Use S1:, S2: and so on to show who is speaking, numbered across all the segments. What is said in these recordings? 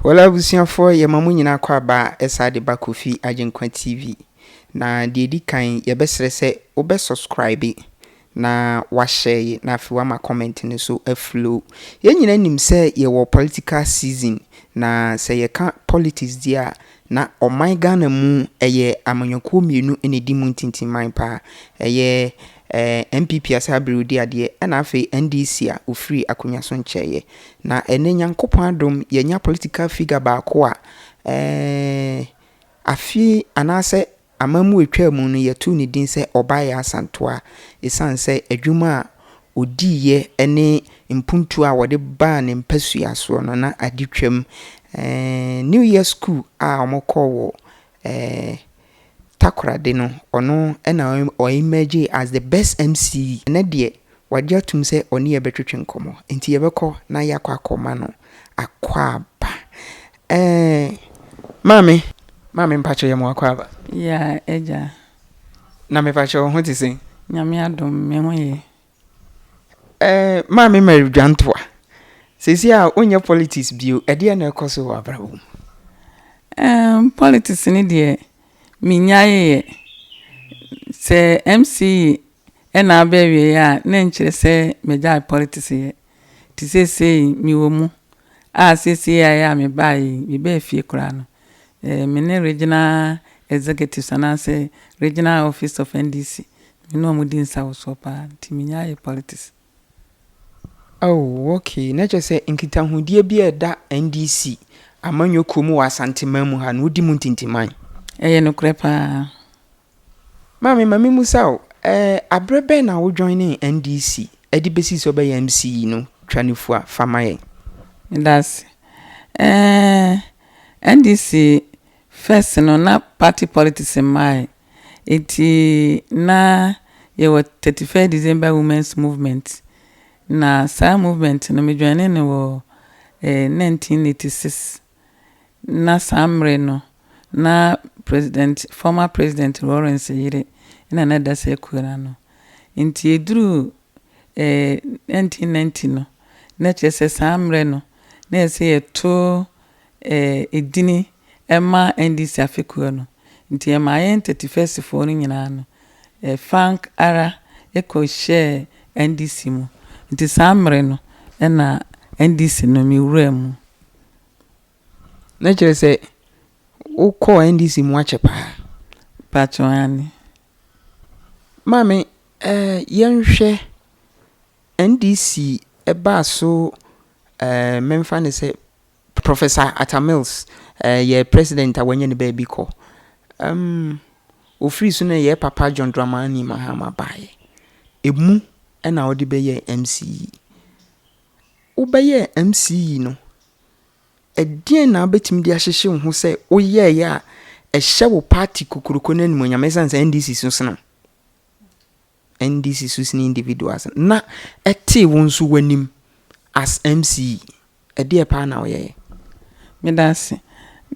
S1: Well abusuafoɔ, yɛma mo nyinaa kɔ aba ɛsa de ba Kofi Agyenkwa TV. Na deɛ ɛdi kan, yɛbɛsrɛ sɛ wobɛ subscribe na wahyɛ na afei wama comment no so aflow. Yɛn nyinaa nim sɛ yɛwɔ political season, na sɛ yɛka politics deɛ a, na ɔman Ghana mu ɛyɛ amanyɔkuo mmienu na ɛdi mu ntintimman paa. Ɛyɛ NPP a saa abere odi adeɛ, ɛna afei NDC a ofiri akonnwa so nkyɛeɛ. Na ɛnɛ Nyankopɔn adom, yɛnya political figure baako a afe anaasɛ amammu atwa mu no, yɛtoo ne din sɛ Ɔbaayɛ Asantoa, ɛsiane sɛ adwuma a odiiɛ ne mpuntuo a wɔde baa ne mpasua soɔ no na ade twam. New Year School a wɔkɔɔ wɔ Takoradi no, ɔno ɛna ɔemerge as the best MC. Ɛnɛ deɛ wagye atum sɛ ɔne yɛ bɛtwetwe nkɔmmɔ, nti yɛbɛkɔ na yɛakɔ akɔma no akɔ aba. Maame, maame, mpakyɛ, yɛ mo akɔ aba.
S2: Ya, agya.
S1: Na mepakyɛ, wo ho te sɛn?
S2: Nyame adom, me ho yɛ.
S1: Maame Mary Dwantoa, seesei a wonyɛ politics bio, ɛdeɛ na ɛkɔ so wɔ abrabɔ mu?
S2: Politics ne deɛ, menyaeɛ. Sɛ MC ɛna aba awie a, na nkyerɛ sɛ magyae politics yɛ. Nti seesei mewɔ mu a, seesei a ɛyɛ a mebaeɛ yi, mebaa fie koraa no, me ne regional executives anaasɛ regional office of NDC, me ne ɔmo di nsawosoɔ paa, nti menyaeɛ politics.
S1: Oh, okay. Na kyerɛ sɛ nkitahodie bi a ɛda NDC amanyɔkuo mu wɔ Asanteman mu ha no, wodi mu ntintiman.
S2: Ɛyɛ nokorɛ paa.
S1: Maame, ma memmisa wo, aberɛ bɛn na wo join ne NDC ɛde bɛsi sɛ wobɛyɛ MC yi no? Twa ne fu a fa ma yɛn.
S2: Meda ase. NDC first no, na party politics mmae. Nti na yɛwɔ 31 December Women's Movement. Na saa movement no, me join no wɔ 1986. Na saa mmerɛ no, na president, former President Rawlings yere na na ɛda saa kuo no ano. Nti eduru 1990 no, na kyerɛ sɛ saa mmerɛ no, na yɛsɛ yɛto edini ɛma NDC afekuo no. Nti ɛma yɛn 31st foɔ no nyinaa no, fank ara ɛkɔhyɛɛ NDC mu. Nti saa mmerɛ no ɛna NDC no mewuraa mu.
S1: Na kyerɛ sɛ wokɔɔ NDC mu akyɛ paa.
S2: Pakyɛ, aane.
S1: Maame, yɛnhwɛ NDC ɛbaa so, memfa ne sɛ Professor Atta Mills yɛ president a wanya ne baabi kɔ. Ofiri so no, yɛ papa John Dramani Mahama baeɛ. Emu ɛna wode bɛyɛɛ MC. Wobɛyɛɛ MC no, ɛdeɛn na wobɛtumi de ahyehyɛ wo ho sɛ woyɛeɛ a ɛhyɛ wo party kokoroko no animuonyam, ɛsiane sɛ NDC so sene NDC so sene individuals, na ɛtee wo nso w'anim as MC? Ɛdeɛ paa na woyɛeɛ?
S2: Meda ase.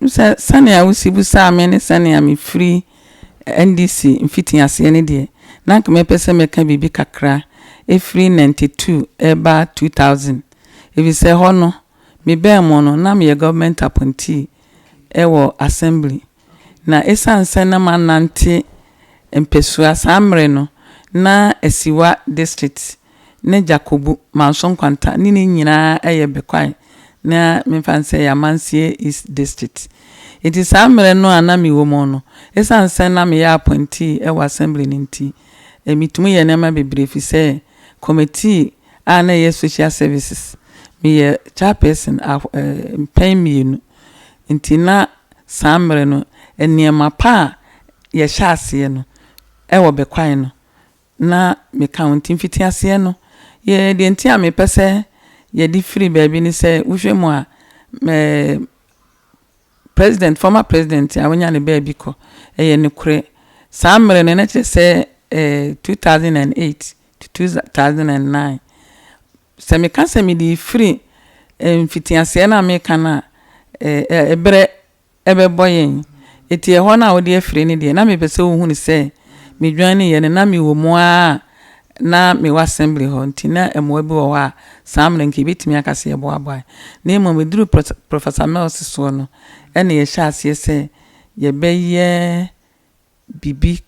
S2: Sɛ sɛnea wosi busaa me ne sɛnea mefiri NDC mfitiaseɛ no deɛ, na nka mɛpɛ sɛ mɛka biribi kakra ɛfiri 92 ɛba 2000, ɛfiri sɛ hɔ no mebɛn mu no, na meyɛ government appointee ɛwɔ assembly. Na ɛsiane sɛ na manante mpasua saa mmerɛ no, na Asiwa District ne Jakobu, Manso Nkwanta ne nyinaa ɛyɛ Bɛkwae, na memfa n sɛ yɛ Amansie East District. Nti saa mmerɛ no a na mewɔ mu no, ɛsiane sɛ na meyɛ appointee ɛwɔ assembly no nti, metumi yɛ nneɛma bebree, fi sɛ committee a na ɛyɛ social services, meyɛ chairperson mpɛn mmienu. Nti na saa mmerɛ no, nneɛma pa a yɛhyɛ aseɛ no ɛwɔ Bɛkwae no na meka ho. Nti mfiti aseɛ no yɛ deɛ nti a mepɛ sɛ yɛde firi baabi ne sɛ, wohwɛ mu a, president, former president a wonya ne baabi kɔ, ɛyɛ nokorɛ, saa mmerɛ no na kyerɛ sɛ 2008 to 2009, sɛ meka sɛ mede firi mfitiaseɛ no a meka no a, ɛberɛ ɛbɛbɔ yɛn. Eti ɛhɔ no a wode afiri no deɛ, na mepɛ sɛ wohu ne sɛ medwane yɛ no, na mewɔ mu a. na mewɔ assembly hɔ nti na mmoa bi wɔ hɔ a saa mmerɛ nka yɛbɛtumi aka sɛ yɛboaboae. Na mmom ɛduru Professor Mills soɔ no ɛna yɛhyɛ aseɛ sɛ yɛbɛyɛ biribi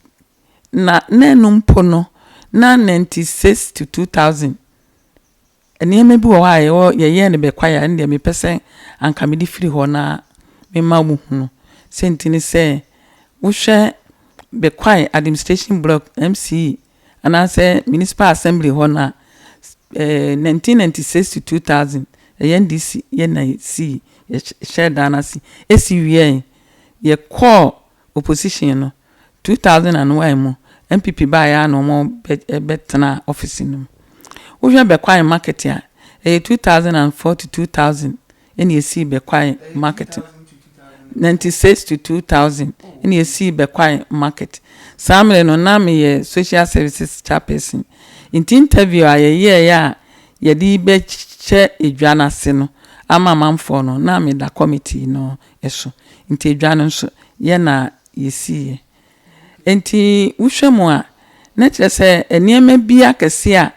S2: na na ɛno mpo no na 96 to 2000 nneɛma bi wɔ hɔ a yɛwɔ yɛyɛɛ no Bekwai a ɛno deɛ mepɛ sɛ anka mede firi hɔ na mema wo hunu. Sɛ nti ne sɛ wohwɛ Bekwai administration block MCE anaasɛ municipal assembly hɔ no a 1996 to 2000 ɛyɛ NDC yɛ na sii yɛhyɛ dan no ase esi wie yɛkɔɔ opposition no 2001 mu NPP baeɛ a na wɔn bɛtena office no mu. Wohwɛ Bekwai market a ɛyɛ 2004 to 2000 ɛna yɛsii Bekwai market 96 to 2000 ɛna yɛsii Bekwai market. Saa mmerɛ no na meyɛ social services chairperson nti interview a yɛyɛeɛ a yɛde bɛhyɛ edwa no ase no ama amanfoɔ no na meda committee no so nti edwa no nso yɛ na yɛsiiɛ. Nti wohwɛ mu a na kyerɛ sɛ nneɛma bi akɛseɛ a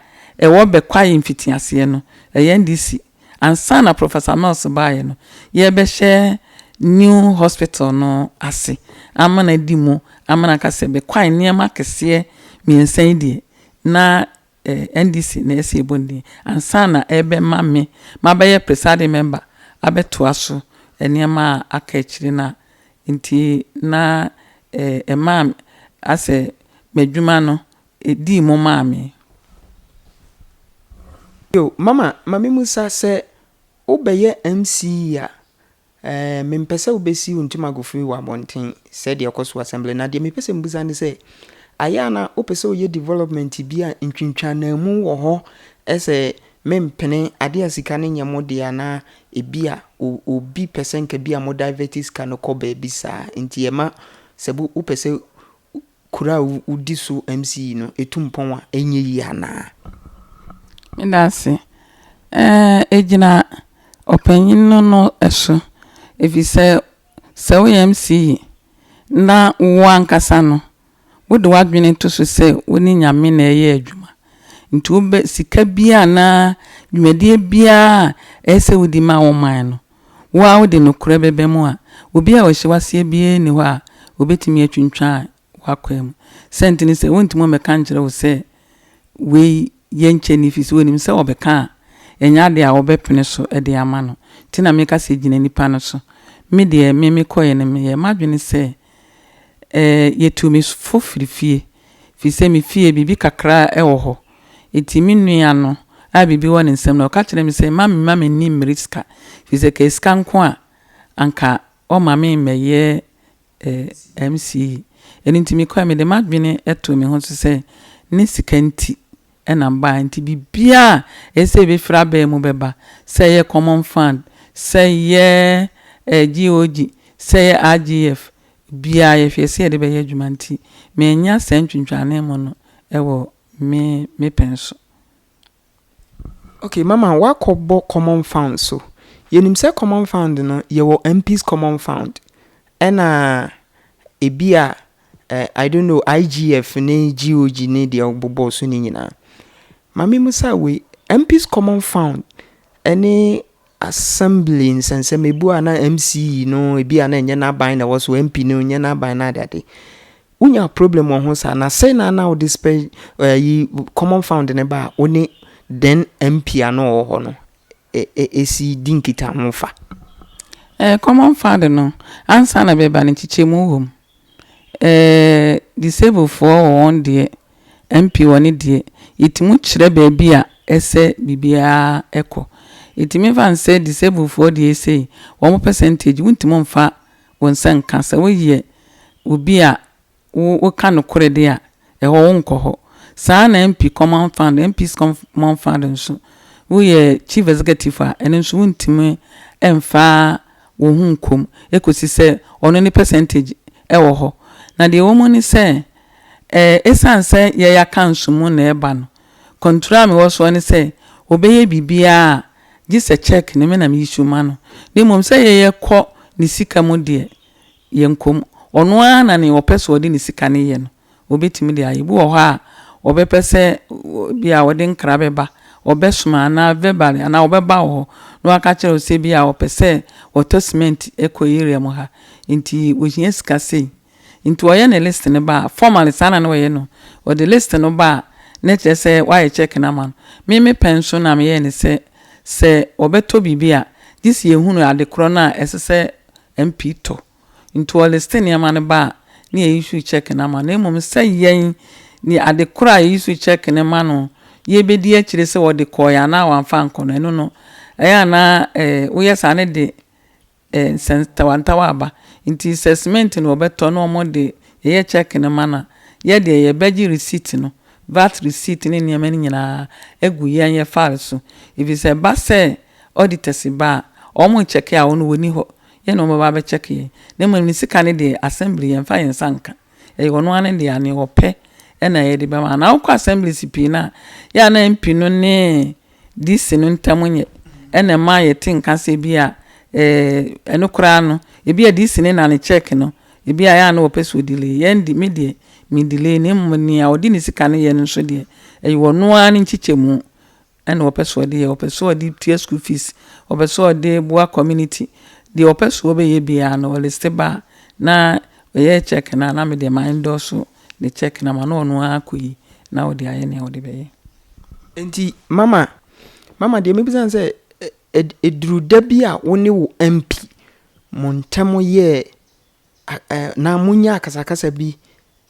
S2: ɛwɔ Bekwai mfitiaseɛ no ɛyɛ NDC ansa na Professor Mills baeɛ no yɛbɛhyɛ new hospital no ase ama no adi mu ama no aka sɛ Bekwai nneɛma akɛseɛ mmiɛnsa yi deɛ na NDC na ɛsɛ ɛbɔ ne din ansa na ɛbɛma me mabɛyɛ presiding member abɛtoa so nneɛma a aka akyire no a nti na ɛmaa asɛ m'adwuma no ɛdii mu maa me.
S1: Yo, mama, ma memusa sɛ wobɛyɛ MCE a mempɛ sɛ wobɛsi wo ntomagofo wɔ abɔnten sɛdeɛ ɛkɔ so assembly na deɛ mepɛ sɛ mbusa ne sɛ ayɛ ana wopɛ sɛ woyɛ development bi a ntwintwanamu wɔ hɔ ɛsɛ mempene adeɛ a sika no nyɛ mo deɛ anaa ebi a obi pɛ sɛ nka bi a mo divert sika no kɔ baabi saa nti ɛma sɛ wopɛ sɛ kuro a wodi so MCE no ɛtu mpɔn a ɛnyɛ yie anaa?
S2: Meda ase. Ɛgyina ɔpanyin no no so ɛfiri sɛ sɛ woyɛ MCE na wo ankasa no wode w'adwene to so sɛ wo ne Nyame na ɛyɛ adwuma nti wobɛ sika biara anaa dwumadie biara a ɛyɛ sɛ wodi ma wo man no wo a wode nokorɛ bɛbɛ mu a obi a ɔhyɛ w'aseɛ biara nni hɔ a obɛtumi atwintwan w'akwan mu. Sɛ nti ne sɛ wontumi mmɛka nkyerɛ wo sɛ wei yɛnkyɛ ne fi sɛ onim sɛ ɔbɛka a ɛnyɛ adeɛ a wɔbɛpene so de ama no nti na meka sɛ gyina nipa no so. Me deɛ me mekɔɛ no meyɛ m'adwene sɛ yɛtu me fo firi fie firi sɛ me fie biribi kakra ɛwɔ hɔ nti me nua no a biribi wɔ ne nsam no ɔka kyerɛ me sɛ mma me mma m'ani mmere sika firi sɛ ka sika nko a anka ɔma me mmɛyɛ MCE. Ɛno nti mekɔɛ mede m'adwene ɛto me ho so sɛ ne sika nti ɛna mbaa nti biribiara a ɛsɛ sɛ ebɛfiri abɛn mu bɛba sɛ ɛyɛ common fund sɛ ɛyɛ GOG sɛ ɛyɛ IGF biara yɛhwɛ sɛ yɛde bɛyɛ adwuma nti manya saa ntwintwane mu no ɛwɔ me me pɛn so.
S1: Okay, mama wakɔbɔ common fund so. Yɛnim sɛ common fund no yɛwɔ MPs common fund ɛna ebi a I don't know IGF ne GOG ne deɛ ɔbobɔ so ne nyinaa. Maame musa wei MPs common fund ɛne assembly nsɛnsɛm ebu a na MCE no ebi a na ɛnyɛ n'aban na ɛwɔ so MP no nyɛ n'aban na adeade. Wonya problem wɔ ho saa na sɛn na na wode spɛ ɛyi common fund ne ba a wo ne then MP a na ɔwɔ hɔ no ɛsi di nkitaho fa.
S2: Common fund no ansa na bɛba no nkyekyɛmu wɔ mu. Disabled foɔ wɔ wɔn deɛ MP wɔ ne deɛ yɛtumi kyerɛ baabi a ɛsɛ biribiara ɛkɔ. Yɛtumi fa no sɛ disabled foɔ deɛ sei wɔn percentage wontumi mfa wɔn nsa nka sɛ woyɛ obi a woka nokorɛ deɛ a ɛhɔ wonkɔ hɔ. Saa na MP common fund MPs common fund nso woyɛ chief executive a ɛno nso wontumi mfa wo ho nkɔ mu ekosi sɛ ɔno ne percentage ɛwɔ hɔ. Na deɛ ɛwɔ mu ne sɛ ɛsiane sɛ yɛyɛ aka mu na ɛba no control a mewɔ soɔ ne sɛ ɔbɛyɛ biribiara a gye sɛ check ne me na me issue ma no na mmom sɛ yɛyɛ kɔ ne sika mu deɛ yɛnkɔ mu. Ɔno ara na nea ɔpɛ sɛ ɔde ne sika no yɛ no obetumi de ayɛ. Bi wɔ hɔ a ɔbɛpɛ sɛ bi a ɔde nkra bɛba, ɔbɛsoma anaa verbally anaa ɔbɛba wo hɔ na waka akyerɛ wo sɛ bi a ɔpɛ sɛ ɔtɔ cement kɔ area mu ha nti ohia sika sei. Nti ɔyɛ ne list no ba a, formally saa na na ɔyɛ no. Ɔde list no ba a, na kyerɛ sɛ wayɛ check no ama no. Me me pɛ nso na meyɛɛ ne sɛ, sɛ ɔbɛtɔ biribi a, gye sɛ yɛhunu ade korɔ no a ɛsɛ sɛ MP tɔ. Nti ɔlist nneɛma no ba a, na yɛ issue check no ama no. Na mmom sɛ yɛn ne ade korɔ a yɛ issue check no ma no, yɛbɛdi akyire sɛ wɔde kɔɔeɛ anaa wamfa ankɔ no, ɛno no, ɛyɛ a na woyɛ saa ne de nsɛntawantawa aba. Nti sɛ cement na wɔbɛtɔ na wɔde yɛyɛ check no ma no a, yɛ deɛ yɛbɛgye receipt no, VAT receipt ne nneɛma no nyinaa agu yɛn yɛ file so. Ɛfiri sɛ ɛba sɛ auditors ba a, wɔn check a wɔn wɔnni hɔ. Yɛn na wɔbɛba abɛcheck yɛn. Na mmom ne sika no deɛ, assembly yɛmfa yɛn nsa nka. Ɛyɛ ɔno ara ne deɛ, nea ɔpɛ ɛna yɛde bɛma. Na wokɔ assemblies pii no a, yɛ a na MP no ne DC no ntam nyɛ. Ɛna ɛma yɛte nka sɛ bi a ɛno koraa no, ebi a DC ne na ne check no, ebi a ɛyɛ a na wɔpɛ sɛ ɔdelay. Yɛn de, me deɛ, me delay, na mmom nea ɔde ne sika no yɛ no nso deɛ, ɛyɛ ɔno ara ne nkyekyɛmu ɛna ɔpɛ sɛ ɔde yɛ. Ɔpɛ sɛ ɔde tua school fees, ɔpɛ sɛ ɔde boa community. Deɛ ɔpɛ sɛ ɔbɛyɛ biara no, ɔlist ba a, na ɔyɛ check no a, na me deɛ ma endorse ne check no ama na ɔno ara akɔyi na ɔde ayɛ nea ɔde bɛyɛ.
S1: Nti mama deɛ mebisa ne sɛ, ɛduru da bi a wo ne wo MP mo ntam yɛɛ na monya akasakasa bi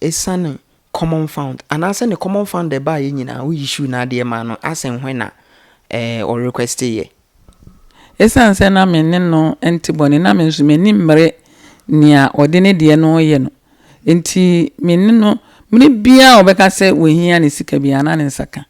S1: ɛsiane common fund anaasɛ ne common fund ɛbaeɛ nyinaa wo issue n'adeɛ ma no asɛn hɔ na ɔrequest yɛ?
S2: Ɛsiane sɛ na me ne no nte bɔne, na me nso m'ani mmere nea ɔde ne deɛ no yɛ no nti, me ne no mmere biara a ɔbɛka sɛ wɔhia ne sika biara na ne nsa ka.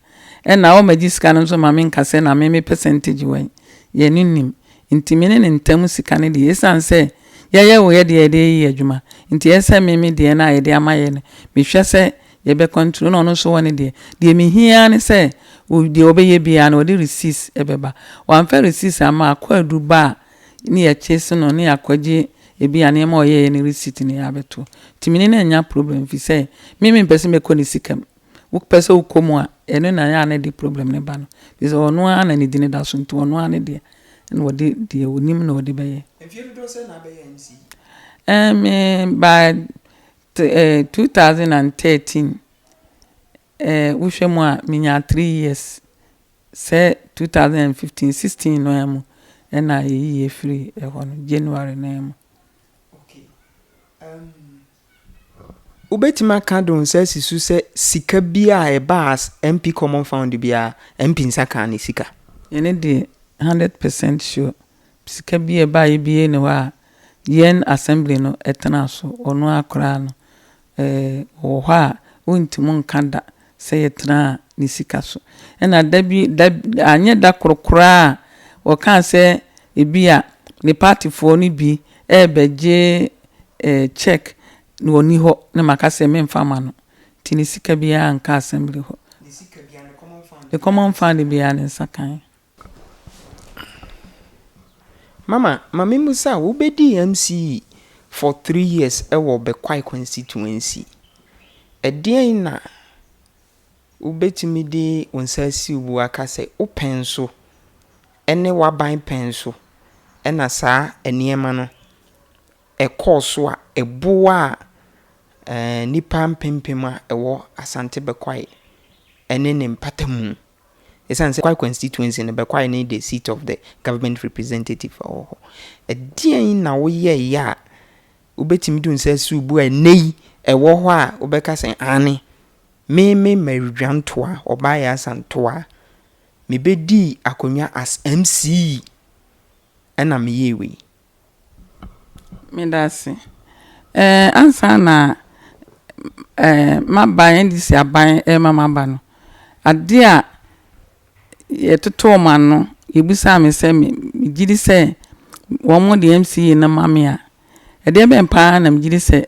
S2: Ɛna ɔmagye sika no nso ma menka sɛ na me me percentage wɔ yɛne nim. Nti me ne ne ntam sika no deɛ, ɛsiane sɛ yɛyɛ wɔ yɛ deɛ yɛde yɛ adwuma nti, ɛyɛ sɛ me me deɛ no a yɛde ama yɛ no, mehwɛ sɛ yɛbɛ control, na ɔno nso wɔ ne deɛ. Deɛ mehia ne sɛ deɛ ɔbɛyɛ biara no, ɔde receipts ɛbɛba. Wamfa receipts ama akɔ adu ba a, ne yɛkye so no ne yɛakɔgye ebi a nneɛma a ɔyɛɛ ne receipt ne yɛabɛto. Nti me ne no anya problem fi sɛ me mempɛ sɛ mɛkɔ ne sika mu. Wopɛ sɛ wokɔ mu a, ɛno na ɛyɛ a na ɛde problem ne ba no, fi sɛ ɔno ara na ne din da so, nti ɔno ara ne deɛ ɛna ɔde deɛ onim na ɔde bɛyɛ.
S1: Mfie dodoɔ sɛ na abɛyɛ MC?
S2: Me by 2013, wohwɛ mu a, menya 3 years. Sɛ 2015 16 no mu ɛna yɛyi yɛ firi ɛhɔ no, January no mu.
S1: Okay. Wobɛtumi aka de wo nsa asi so sɛ sika bi a ɛbaa as MP common fund biara, MP nsa kaa ne sika?
S2: Ɛne deɛ, 100% sure. Sika bi a ɛbaeɛ biara ni hɔ a yɛn assembly no ɛtena so. Ɔno akora no ɔwɔ hɔ a, wɔntumi nka da sɛ yɛtena ne sika so. Ɛna da bi da, anyɛ da koro koraa a wɔkaa sɛ ebi a ne partyfoɔ no bi ɛrebɛgye check na ɔni hɔ na maka sɛ memfa ma no. Nti ne sika biara nka assembly hɔ.
S1: Ne sika biara, ne common fund?
S2: Ne common fund biara ne nsa kan.
S1: Mama, ma memmusa, wobɛdii MC for 3 years ɛwɔ Bekwai constituency. Ɛdeɛn na wobɛtumi de wo nsa asi wo bo aka sɛ wopɛn so ɛne w'aban pɛn so ɛna saa nneɛma no ɛkɔɔ so a ɛboa a nnipa mpempem a ɛwɔ Asante Bekwai ɛne ne mpatamu? Ɛsiane sɛ Bekwai constituency no, Bekwai ne the seat of the government representative ɛwɔ hɔ. Ɛdeɛn na woyɛeɛ a wobɛtumi de wo nsa asi wo bo a ɛnnɛ yi ɛwɔ hɔ a wobɛka sɛ ane me me Mary Dwantoa, ɔbaa yɛ Asantoa, mebɛdii akonnwa as MC ɛna meyɛɛ wei?
S2: Meda ase. Ansa na maba NDC aban ɛrema maba no, adeɛ a yɛtotoo wɔn ano, yɛbisaa me sɛ megye di sɛ wɔn de MCE no ma me a, ɛdeɛ bɛn paa na megye di sɛ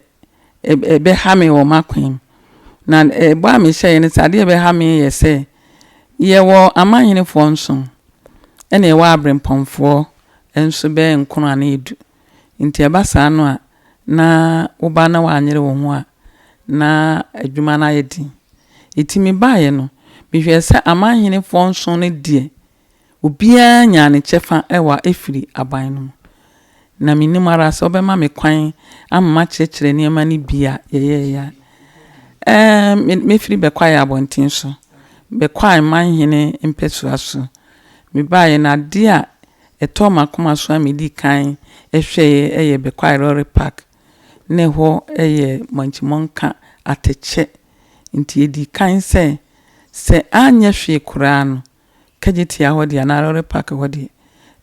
S2: ɛbɛha me wɔ m'akwan mu? Na ɛbɔ a mehyɛeɛ no sɛ adeɛ a ɛbɛha me yɛ sɛ yɛwɔ amanhenefoɔ nson, ɛna yɛwɔ aberempɔnfoɔ nso bɛyɛ 9 anaa 10. Nti ɛba saa no a, na woba na woanyere wo ho a, na adwuma no ayɛ den. Enti mebaeɛ no, mehwɛɛ sɛ amanhenefoɔ nson no deɛ, obiara nyaa ne kyɛfa wɔ firi aban no mu. Na mennim ara sɛ wobɛma me kwan ama makyerɛkyerɛ nneɛma no bi a yɛyɛeɛ a. Ɛɛ, mɛfiri Bɛkwae abɔnten so, Bɛkwae manhene mpasua so. Mebaeɛ no, adeɛ a ɛtɔɔ m'akoma so a medii kan hwɛeɛ yɛ Bɛkwae Lorry Park. Na ɛhɔ yɛ Mɔnkyemɔnka atɛkyɛ. Nti yɛdii kan sɛ, sɛ anyɛ hwee koraa no, Kejetia hɔ deɛ anaa Lorry Park hɔ deɛ,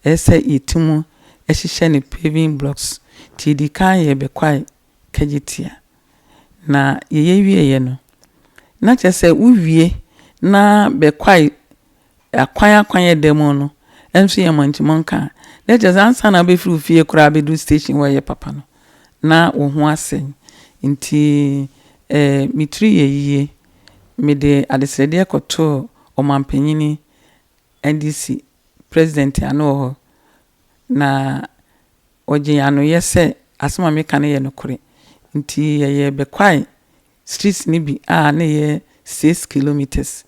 S2: ɛyɛ sɛ yɛtu hyehyɛ no paving blocks. Nti yɛdii kan yɛɛ Bɛkwae Kejetia. Na yɛyɛ wieeɛ no, na kyerɛ sɛ wowie na Bɛkwae akwan akwan a ɛda mu no nso yɛ mmɔnkyemmɔnka a, na kyerɛ sɛ ansa na wobɛfiri wo fie koraa bɛduru station hɔ a ɛyɛ papa no, na wo ho asɛe. Nti eh, me tiri yɛ yie. Mede adesrɛdeɛ kɔtoo ɔmampanyini NDC president a na ɔwɔ hɔ, na ɔgyee anoyɛ sɛ asɛm a meka no yɛ nokorɛ. Nti yɛyɛɛ Bɛkwae streets no bi a na ɛyɛ 6 kilometres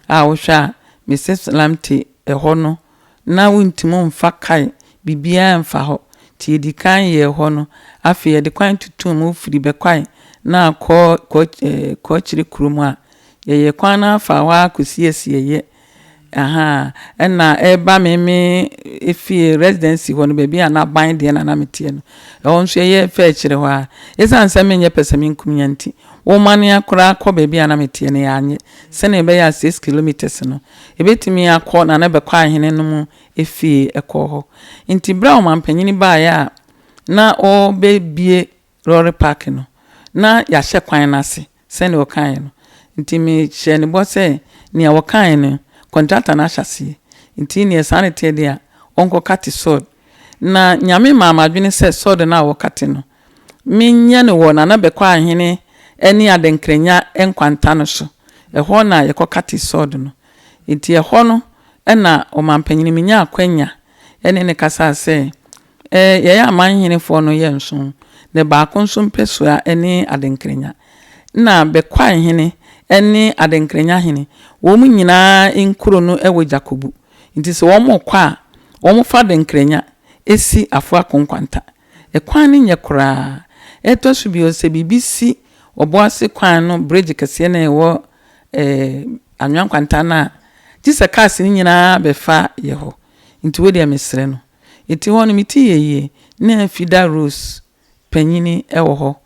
S2: a wohwɛ a Mrs Lamptey ɛhɔ no na wontumi mfa kae biribiara mfa hɔ. Nti yɛdi kan yɛɛ hɔ no, afei yɛde kwan tutuu mu firi Bɛkwae na akɔ Kɔɔkyere kurom a yɛyɛ kwan no afa hɔ ara kɔsi Asieɛ. Aha, ɛna ɛreba me me efie residency hɔ no baabi a n'aban deɛ na na meteɛ no, ɛhɔ nso yɛyɛ fɛ akyire hɔ a, ɛsiane sɛ menyɛ pɛsɛmenkominya nti, wɔmane koraa kɔ baabi a na meteɛ no yɛanyɛ. Sɛnea ɛbɛyɛ a 6 kilometres no, ɛbɛtumi akɔ na na bɛkɔ ahene no mu efie ɛkɔ hɔ. Nti berɛ a ɔmampanyini baeɛ a na ɔrebɛbie lorry park no, na yɛahyɛ kwan no ase sɛnea ɔkaeɛ no. Nti mehyɛɛ ne bɔ sɛ nea wɔkaeɛ no, contractor no ahyɛ aseɛ. Nti neɛ saa ne teɛ deɛ a, ɔnkɔ cut sod. Na Nyame maa m'adwene sɛ sod no a wɔcut no, menyɛ no wɔ Nana Bɛkɔ Ahene ne Adenkranya nkwanta no so. Ɛhɔ na yɛkɔ cut sod no. Nti ɛhɔ no ɛna ɔmampanyini menya akwanya ɛne ne kasaa sɛ yɛyɛ amanhenefoɔ no yɛ nson na baako nso mpɛsoa ne Adenkranya. Na Bɛkwae hene ne Adenkranya hene, wɔn nyinaa nkuro no wɔ Jakobu. Nti sɛ wɔn kɔ a, wɔn fa Adenkranya esi Afoako nkwanta. Ɛkwan no nyɛ koraa. Ɛtɔ so bio sɛ biribi si Ɔboase kwan no bridge kɛseɛ no a ɛwɔ Anwea Nkwanta no a, gye sɛ cars no nyinaa bɛfa yɛ hɔ. Nti wo deɛ mesrɛ no. Nti hɔ no me ti yɛ yie na Fida Rose panyini wɔ hɔ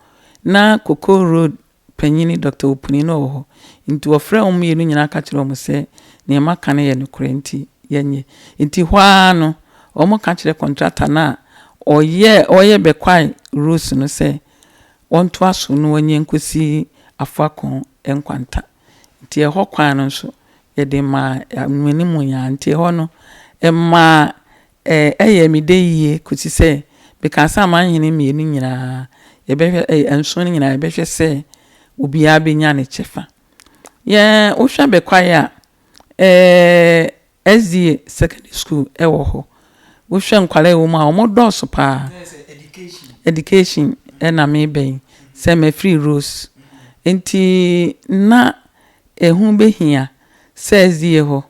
S2: na Cocoa Road panyini Dr. Opuni no wɔ hɔ. Nti wɔfrɛ wɔn mmienu nyinaa ka kyerɛ wɔn sɛ nea maka no yɛ nokorɛ nti yɛnyɛ. Nti hɔ ara no wɔn ka kyerɛ contractor no a ɔyɛ Bɛkwae Rose no sɛ wɔntoa so na wɔnyɛ nkɔsi Afoako nkwanta. Nti ɛhɔ kwan no nso yɛde maa anim nyinaa. Nti ɛhɔ no ɛmaa ɛyɛ me dɛ yie kɔsi sɛ mekaa sɛ amanhene mmienu nyinaa yɛbɛhwɛ nson no nyinaa yɛbɛhwɛ sɛ obiara bɛnya ne kyɛfa. Yɛn wohwɛ Bɛkwae a SDA secondary school ɛwɔ hɔ. Wohwɛ nkwadaa a ɛwɔ mu a wɔn dɔɔso paa. Education ɛna meba yi sɛ mafiri Rose. Nti na ɛho bɛhia sɛ SDA hɔ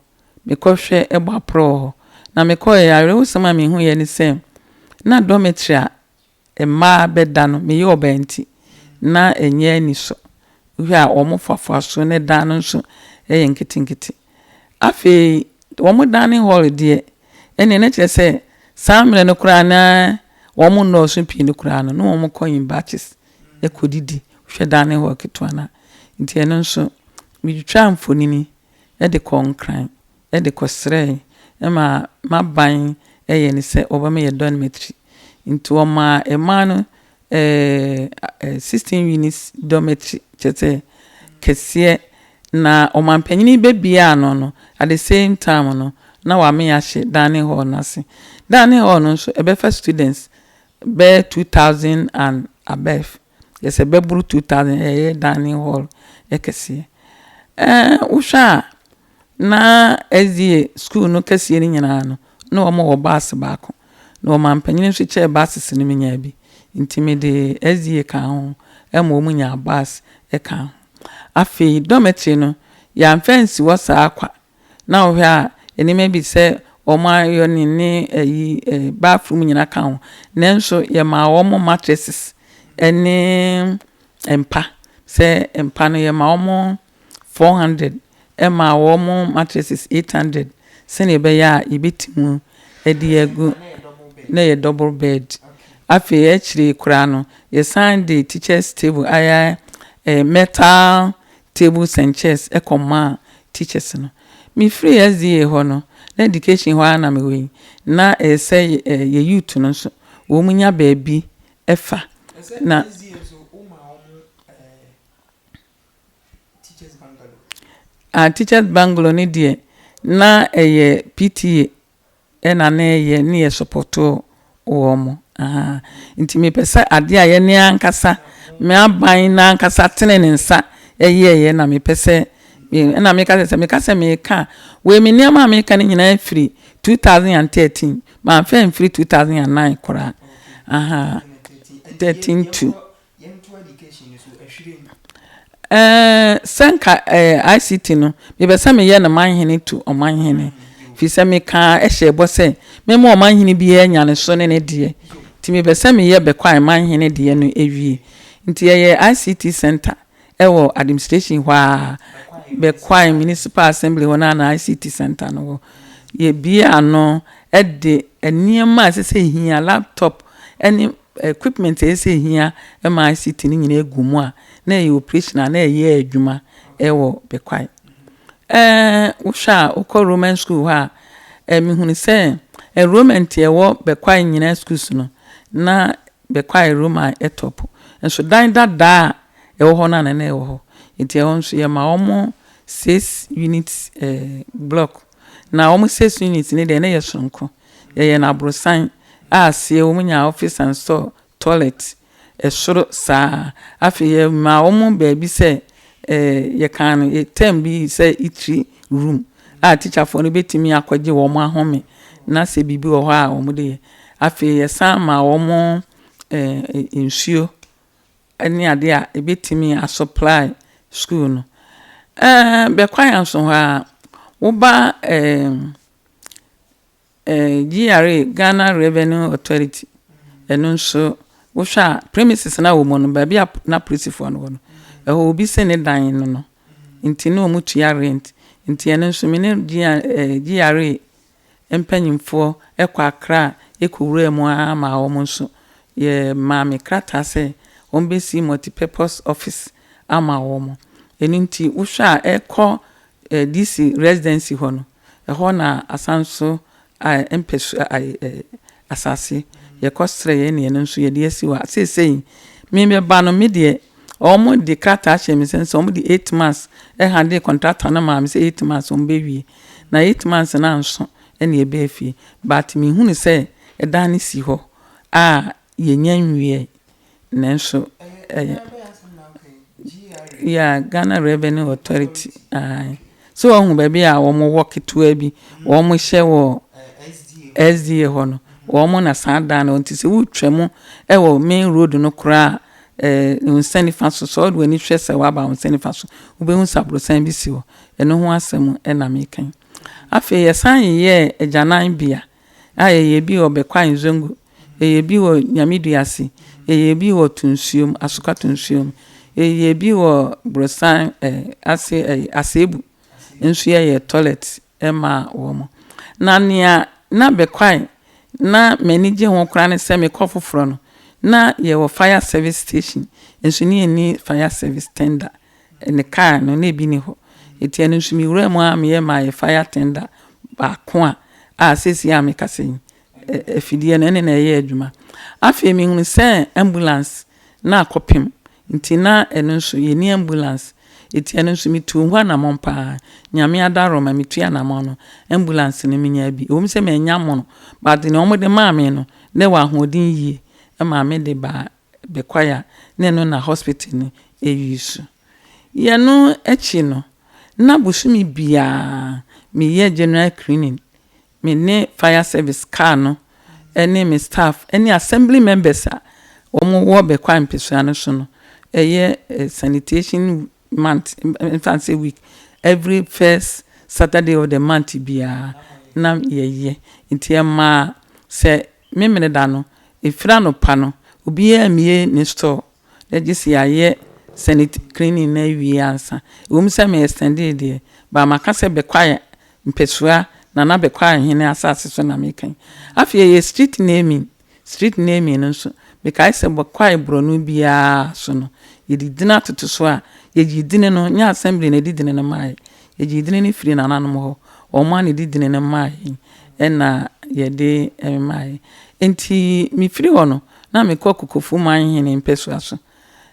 S2: mekɔhwɛ ɛbɔ aporɔ wɔ hɔ. Na mekɔɛ awerɛhosɛm a mehuiɛ ne sɛ na dormitory a mmaa bɛda no meyɛ ɔbaa nti na ɛnyɛ anisɔ. Wohwɛ a wɔn foafoa so ne dan no nso yɛ nketenkete. Afei wɔn dining hall deɛ ɛnneɛ na kyerɛ sɛ saa mmerɛ no koraa na wɔn nnɔɔso pii no koraa no na wɔn kɔ in batches ɛkɔdidi. Wohwɛ dining hall ketewa no a. Nti ɛno nso metwitwaa mfonini ɛde kɔɔ Nkran ɛde kɔsrɛɛ ɛma m'aban ɛyɛ ne sɛ wɔbɛma yɛ dormitory. Nti wɔmaa mmaa no 16 units dormitory kyerɛ sɛ kɛseɛ na ɔmampanyini bɛbie ano no at the same time no na wame ahyɛ dining hall no ase. Dining hall no nso ɛbɛfa students bɛyɛ 2,000 and above. Kyerɛ sɛ bɛboro 2,000 ɛyɛ dining hall kɛseɛ. Wohwɛ a na SDA school no kɛseɛ no nyinaa no na wɔn wɔ bus baako. Na ɔmampanyini nso kyɛɛ buses no menyaa bi. Nti mede SDA ka ho ɛma wɔn nyaa bus ɛka ho. Afei dormitory no Yɛamfa ansi hɔ saa kwa. Na wohwɛ a, nneɛma bi te sɛ wɔn ironing ne ayi bathroom nyinaa ka ho. Nanso yɛmaa wɔn mattresses ne mpa. Sɛ mpa no yɛmaa wɔn 400 ɛmaa wɔn mattresses 800 sɛnea ɛbɛyɛ a yɛbɛtumi de agu na ɛyɛ double bed. Afei akyire koraa no, yɛsan de teachers table ayɛ metal tables and chairs kɔmaa teachers no. Mefiri SDA hɔ no, na education hɔ ara na mewɔ yi, na ɛyɛ sɛ yɛ youth no nso, wɔn nya baabi fa. Na
S1: SDA nso woma wɔn teachers bungalow?
S2: Ah, teachers bungalow no deɛ, na ɛyɛ PTA ɛna na ɛyɛ ne yɛ support wɔn. Aha. Nti mepɛ sɛ adeɛ a yɛne ankasa, me aban n'ankasa tene ne nsa ɛyɛɛyɛ na mepɛ sɛ ɛna meka sɛ meka sɛ meka wei, me nneɛma a meka no nyinaa firi 2013, mamfa mfiri 2009 koraa. Aha. 13 to
S1: Yɛnto education no so ahwire mu.
S2: Sɛ nka ICT no, mepɛ sɛ meyɛ no manhene to ɔmanhene, firi sɛ meka ɛhyɛ bɔ sɛ mema ɔmanhene biara nya ne so ne ne deɛ, nti mepɛ sɛ meyɛ Bɛkwae manhene deɛ no awie. Nti yɛyɛ ICT center ɛwɔ administration hɔ a, Bɛkwae Municipal Assembly hɔ no na ICT center no wɔ. Yɛbie ano ɛde nneɛma a ɛsɛ sɛ ehia, laptop ɛne equipment a ɛsɛ sɛ ehia ma ICT no nyinaa egu mu a na ɛyɛ operational na ɛyɛ adwuma ɛwɔ Bɛkwae. Wohwɛ a, wokɔ Roman school hɔ a, mehunu sɛ enrollment a ɛwɔ Bɛkwae nyinaa schools no, na Bɛkwae Roman ɛtop nso, dan dadaa a ɛwɔ hɔ no a na ɛwɔ hɔ. Nti ɛhɔ nso yɛma wɔn six units block, na wɔn six units ne deɛ ne yɛ soronko. Yɛyɛ no aborosan a aseɛ wɔn nya office and store, toilet ɛsoro saa. Afei yɛma wɔn baabi sɛ yɛka no term bi sɛ eatery room a teacherfoɔ no bɛtumi akɔgye wɔn ahome na sɛ biribi wɔ hɔ a wɔn de yɛ. Afei yɛsan ma wɔn nsuo ne adeɛ a ebɛtumi asupply school no. Bɛkwae nso hɔ a, woba GRA, Ghana Revenue Authority, ɛno nso wohwɛ a, premises na wɔ mu no, baabi a na polisifoɔ no wɔ no, ɛhɔ obi sɛ ne dan no, nti na wɔn tua rent. Nti ɛno nso me ne GRA mpanyinfoɔ ɛkɔ Accra ɛkɔwura mu ama wɔn nso yɛ maa me krataa sɛ wɔn bɛsi multipurpose office ama wɔn. Ɛno nti wohwɛ a, ɛkɔ DC residency hɔ no, ɛhɔ na asan so a mpɛsu ɛɛ asase yɛkɔ srɛ yɛn ne yɛn nso yɛde asi hɔ a seesei me bɛba no, me deɛ wɔn de krataa hyɛ me nsam sɛ wɔn de 8 months ɛha de contractor no maa me sɛ 8 months wɔn bɛwie, na 8 months na nso ɛna ɛbɛɛ fie, but mehunu sɛ ɛdan no si hɔ a yɛnya nwie, nanso ɛyɛ, yeah, Ghana Revenue Authority. Aye, so wɔn baabi a wɔn wɔ ketewa bi wɔn hyɛ wɔ SDA hɔ no, wɔn na saa dan no. Nti sɛ wotwa mu ɛwɔ main road no koraa, nsa nifa so, sɛ ɔde w'ani hwɛ sɛ waba wo nsa nifa so, wobɛhu sɛ aborosan bi si hɔ. Ɛno ho asɛm ɛna meka yi. Afei yɛsan yɛɛ agyananbea a yɛyɛ bi wɔ Bɛkwae Nzongo, yɛyɛ bi wɔ Nyameduase, yɛyɛ bi wɔ Tunsuom, Asoka Tunsuom, yɛyɛ bi wɔ Borosan ase Aseebu nso, yɛyɛ toilet ɛma wɔn. Na nea na Bɛkwae na m'ani gye ho koraa ne sɛ mekɔ foforɔ no, na yɛwɔ fire service station nso ne yɛnni fire service tender ne car no na ebi ni hɔ. Eti ɛno nso mewura mu a meyɛ maa yɛ fire tender baako a seesei a mekasa yi, afidie no ɛne na ɛyɛ adwuma. Afei mehunu sɛ ambulance na akɔpem, nti na ɛno nso yɛnni ambulance. Eti ɛno nso metu ho anammɔn paa. Nyame adaro ma metu anammɔn no, ambulance no menya bi. Ɛwɔ mu sɛ manya mono, but nea wɔde maa me no na ɛwɔ ahoɔden yie, ɛma me de ba Bɛkwae a na ɛno na hospital no ɛyi so. Yɛno akyi no, na bosome biara meyɛ general cleaning, me ne fire service car no ɛne me staff ɛne assembly members a wɔn wɔ Bɛkwae mpesua no so no, ɛyɛ sanitation month, nfa sɛ week. Every first Saturday of the month biara na yɛyɛ. Nti ɛmaa sɛ Memeneda no, ɛfiri anɔpa no, obiara mmue ne store na gye sɛ yɛayɛ sanit cleaning no awie ansa. Ɛwom sɛ me extendee deɛ, but maka sɛ Bɛkwae mpɛsoa, Nana Bɛkwae Hene asase so na meka yi. Afei ɛyɛ street naming, street naming no nso, mekae sɛ Bɛkwae borɔno biara so no, yɛde dini atoto so a, yɛgyee dini no, nyɛ assembly na ɛde dini no maeɛ, yɛgyee dini no firii nananom hɔ, wɔn ara na ɛde dini no maa yɛn, ɛna yɛde maeɛ. Enti mefiri hɔ no, na mekɔ Kokofu Manhene mpɛsoa so.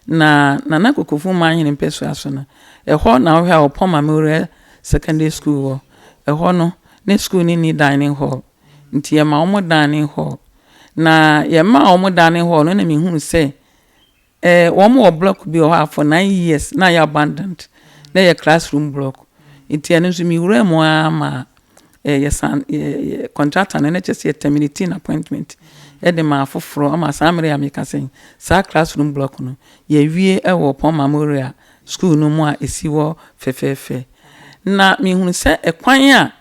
S2: Na Nana Kokofu Manhene mpɛsoa so no, ɛhɔ na wohwɛ a Ɔpɔn Memorial Secondary School wɔ. Ɛhɔ no, ne sukuu no nni dining hall, nti yɛma wɔn dining hall. Na yɛmaa wɔn dining hall no na mehunu sɛ eh, wɔn wɔ block bi wɔ hɔ a for 9 years na ayɛ abandoned, na ɛyɛ classroom block. Nti ɛno nso mewura mu ara ma yɛsan contractor no, na kyerɛ sɛ yɛ terminate appointment ɛde ma afoforɔ ama saa mmerɛ a meka sɛ saa classroom block no yɛwie ɛwɔ Pɔn Memorial School no mu a ɛsi hɔ fɛfɛɛfɛ. Na mehunu sɛ ɛkwan a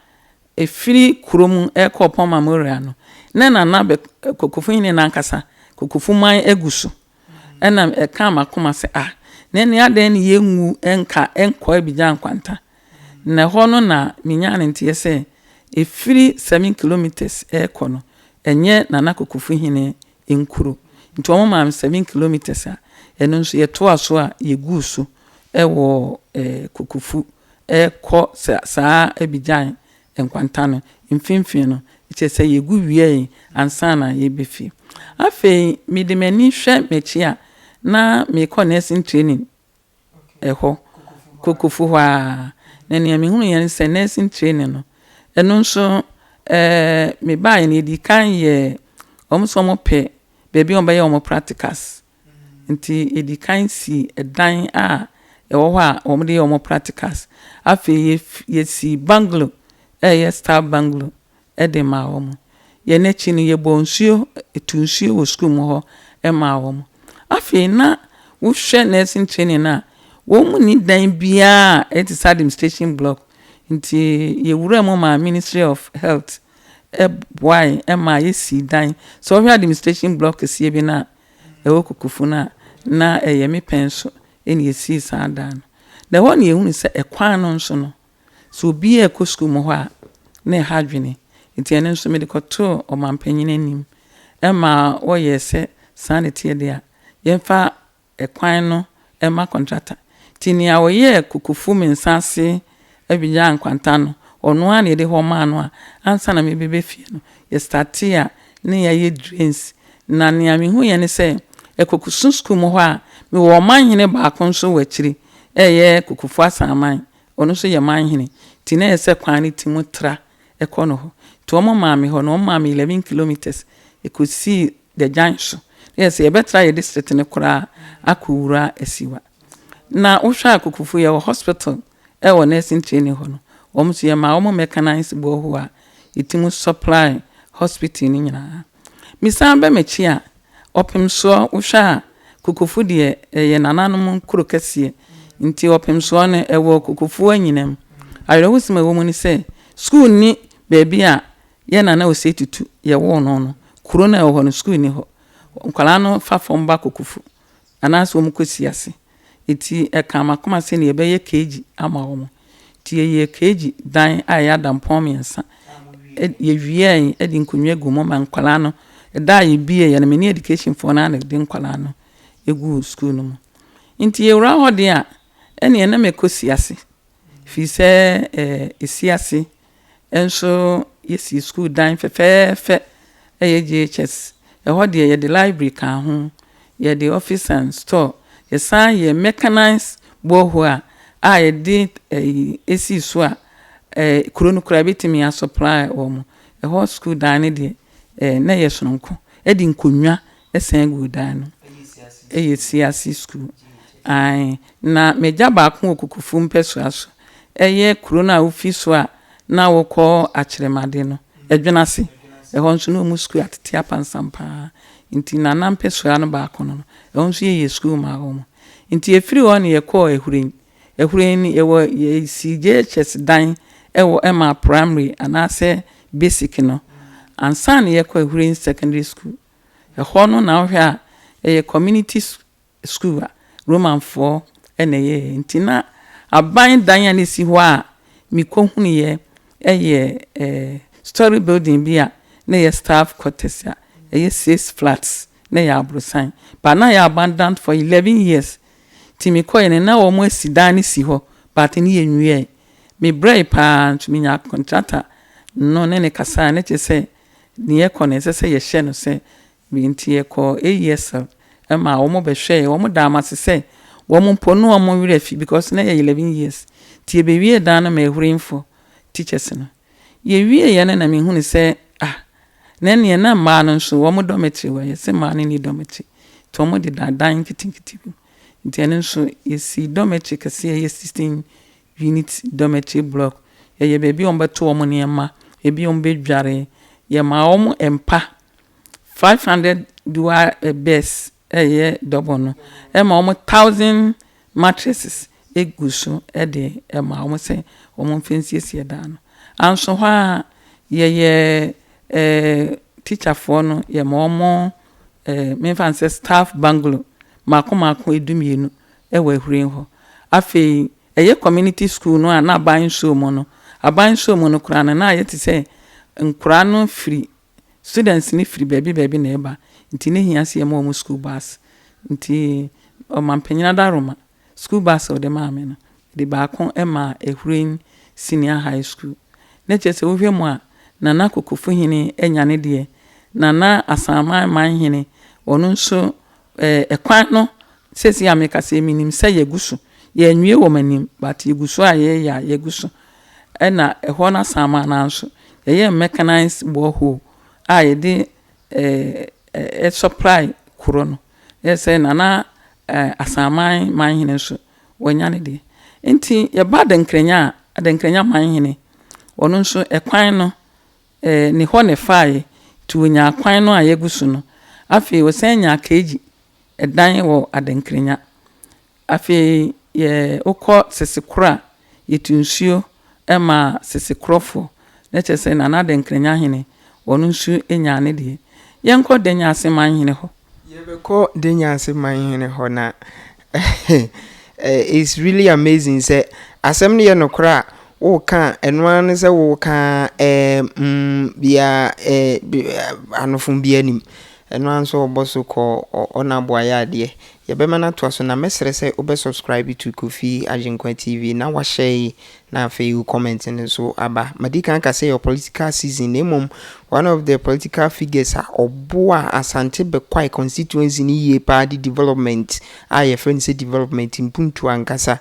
S2: ɛfiri kurom ɛkɔ Pɔn Memorial no, na Nana bɛ Kokofu hene nankasa Kokofu man agu so. Ɛna ɛka m'akoma sɛ, ah, na ɛne adɛn ne yɛngu ɛnka ɛnkɔ Abidjan Nkwanta? Na ɛhɔ no na menya ne nteɛ sɛ ɛfiri 7 kilometres ɛrekɔ no, ɛnyɛ Nana Kokofu hene nkuro. Nti wɔn maa me 7 kilometres a ɛno nso yɛtoa so a yɛguu so ɛwɔ Kokofu ɛrekɔ saa Abidjan Nkwanta no mfimfini no, kyerɛ sɛ yɛgu wie ansa na yɛbɛfie. Afei mede m'ani hwɛ m'akyi a, na mekɔ nursing training ɛhɔ Kokofu hɔ a, na nea mehunu yɛn sɛ nursing training no, ɛno nso mebaeɛ no, yɛdi kan yɛ wɔn nso wɔn pɛ baabi a wɔbɛyɛ wɔn practicals, nti yɛdi kan si ɛdan a ɛwɔ hɔ a wɔde yɛ wɔn practicals. Afei yɛsi bungalow, ɛyɛ staff bungalow, ɛde maa wɔn. Yɛn akyi no, yɛbɔ nsuo, etu nsuo wɔ sukuu mu hɔ ɛmaa wɔn. Afei na wohwɛ nursing training no a, wɔn mu ni dan biara a ɛte sɛ administration block, nti yɛwura mu ma Ministry of Health ɛboae ɛma yɛsi dan. Sɛ wɔhwɛ administration block kɛseɛ bi no a ɛwɔ Kokofu no a, na ɛyɛ me pɛn so ɛna yɛsii saa dan no. Na ɛhɔ na yɛhunu sɛ ɛkwan no nso no, sɛ obiara ɛkɔ sukuu mu hɔ a, na ɛha adwene. Nti ɛno nso mede kɔtoo ɔmanpanyin anim ɛma wɔyɛ sɛ saa ne teɛ deɛ a, yɛmfa ɛkwan no ɛma contractor. Nti nea ɔyɛɛ Kokofu Mensa ase Abidjan Nkwanta no, ɔno ara na yɛde hɔ maa no a ansa na mebɛbɛ fie no, yɛ startee a ne yɛayɛ drains. Na nea mehu yɛ ne sɛ ɛkɔkusu sukuu mu hɔ a, mewɔ ɔmanhene baako nso wɔ akyiri, ɛyɛ Kokofu Asaman, ɔno nso yɛ manhene, nti na yɛ sɛ kwan no ti mu tra ɛkɔ no hɔ. Nti wɔn maa me hɔ no, wɔn maa me 11 kilometres ɛkɔsii Dagyan so. Na yɛ sɛ yɛbɛtra yɛ district no koraa akɔwura Asiwa. Na wohwɛ a, Kokofu yɛwɔ hospital ɛwɔ nursing training hɔ no, wɔn nso yɛmaa wɔn mechanized borehole a yɛtumi supply hospital no nyinaa. Mesan bɛ m'akyi a, ɔpem soɔ, wohwɛ a Kokofu deɛ, ɛyɛ nananom kuro kɛseɛ, nti ɔpem soɔ no ɛwɔ Kokofu anyinam. Awerɛhosɛm a ɛwɔ mu ne sɛ sukuu ni baabi a yɛn nana Osei Tutu yɛwoo no, kuro no a ɛwɔ hɔ no, sukuu ni hɔ. Nkwadaa no fa fam ba Kokofu anaasɛ wɔn kɔ si ase. Nti ɛka m'akoma sɛ nea yɛbɛyɛ KG ama wɔn. Nti yɛyɛ KG dan a ɛyɛ adampɔn mmiɛnsa. Yɛwie ɛde nkonnwa gu mu ma nkwadaa no. Ɛda a yɛbie yɛ no, me ne education foɔ no ara na de nkwadaa no egu sukuu no mu. Nti yɛwura hɔ deɛ a, ɛneɛ na mɛkɔ si ase, firi sɛ esi ase nso yɛsi sukuu dan fɛfɛɛfɛ, ɛyɛ JHS. Ɛhɔ deɛ, yɛde library ka ho, yɛde office and store, yɛsan yɛ mechanized borehole a yɛde ɛyi esi so a kuro no koraa ebɛtumi asupply wɔn. Ɛhɔ sukuu dan no deɛ, na ɛyɛ sononko, ɛde nkonnwa ɛsan gu dan no. Ɛyɛ siase sukuu ae. Na megya baako wɔ Kokofu mpɛsoa so, ɛyɛ kuro no a wofi so a na wokɔ Akyerɛmade no, Ɛdwena ase ɛhɔ nso na ɔmu sukuu atete apansam paa. Nti nana mpɛsoa no baako no, ɛhɔ nso yɛyɛ sukuu maa wɔn. Nti efiri hɔ no, yɛkɔɔ Ahuren. Ahurɛn no yɛwɔ yɛsi JHS dan ɛwɔ ɛma primary anaasɛ basic no ansa na yɛkɔ Ahurɛn Secondary School. Ɛhɔ no na wohwɛ a, ɛyɛ community school a Romanfoɔ na ɛyɛɛ. Nti na aban dan a na ɛsi hɔ a mekɔhunuiɛ yɛ eh, story building bi a na ɛyɛ staff quarters a ɛyɛ six flats, na ɛyɛ aborosan. But na ɛyɛ abandoned for 11 years. Nti mekɔeɛ no na wɔn asi dan no si hɔ, but ne yɛnwieɛ. Mebrɛe paa nso menya contractor no ne ne kasaeɛ na kyerɛ sɛ neɛ ɛkɔ no ɛsɛ sɛ yɛhyɛ no sɛ nti yɛkɔɔ AESL ma wɔn bɛhwɛɛ. Wɔn daa me ase sɛ wɔn mpo ne wɔn werɛ afi because na yɛ 11 years. Nti yɛbɛwie dan no ma Ahurenfoɔ teachers no. Yɛwieeɛ no na mehunu sɛ, ah, na ɛneɛ na mmaa no nso wɔn dormitory wɔ yɛsɛ mmaa no nni dormitory, nti wɔn deda dan nketenkete bi mu. Nti ɛno nso yɛsi dormitory kɛseɛ, ɛyɛ 16 unit dormitory block. Yɛyɛ baabi a wɔbɛto wɔn nneɛma, baabi a wɔbɛdware. Yɛma wɔn mpa 500 dual beds, ɛyɛ double no, ɛma wɔn 1000 mattresses egu so de ma wɔn sɛ wɔn mfa nsiesie dan no. Anso hɔ a yɛyɛ teacherfoɔ no, yɛma wɔn memfa no sɛ staff bungalow mmaako mmaako 12 wɔ Ahuren hɔ. Afei ɛyɛ community school no a na aban nsuo mu no, aban nsuo mu no koraa no, na ayɛ te sɛ nkwaraa no firi, students no firi baabi baabi na ɛba, nti ne hia sɛ yɛma wɔn school bus. Nti ɔmanpanyin adaroma, school bus a ɔde maa me no, de baako maa Ahuren Senior High School. Na kyerɛ sɛ wohwɛ mu a, Nana Kokofohene anya ne deɛ, Nana Asaman Manhene ɔno nso ɛkwan no seesei a meka sɛ menim sɛ yɛgu so. Yɛnwie wɔ m'anim, but yɛgu so a yɛyɛ a yɛgu so. Ɛna ɛhɔ no Asaman no nso yɛyɛ mechanized borehole a yɛde supply kuro no. Yɛ sɛ Nana Asaman Manhene nso wanya ne deɛ. Nti yɛba Adankranya a, Adankranya Manhene ɔno nso ɛkwan no ne hɔ ne faeɛ, nti onya kwan no a yɛgu so no. Afei ɔsan nya keegyi ɛdan wɔ Adankranya. Afei yɛ wokɔ Sesekoro a, yɛtu nsuo ma Sesekorɔfoɔ, na kyerɛ sɛ Nana Adankranya hene ɔno nso nya ne deɛ. Yɛnkɔ Danyase Manhene hɔ.
S1: Yɛbɛkɔ Danyase Manhene hɔ na it's really amazing sɛ asɛm no yɛ nokorɛ a woka a, ɛno ara ne sɛ woka biara anofo biara nim. Ɛno ara nso ɔbɔ so kɔ ɔna aboayɛ adeɛ. Yɛbɛma no atoa so na mɛsrɛ sɛ wobɛ subscribe to Kofi Agyenkwa TV na wahyɛ yi na afei wo comment no nso aba. Madi kan ka sɛ yɛ political season, na mmom one of the political figures a ɔboa Asante Bɛkwae constituency no yie paa de development a yɛfrɛ no sɛ development mpuntu ankasa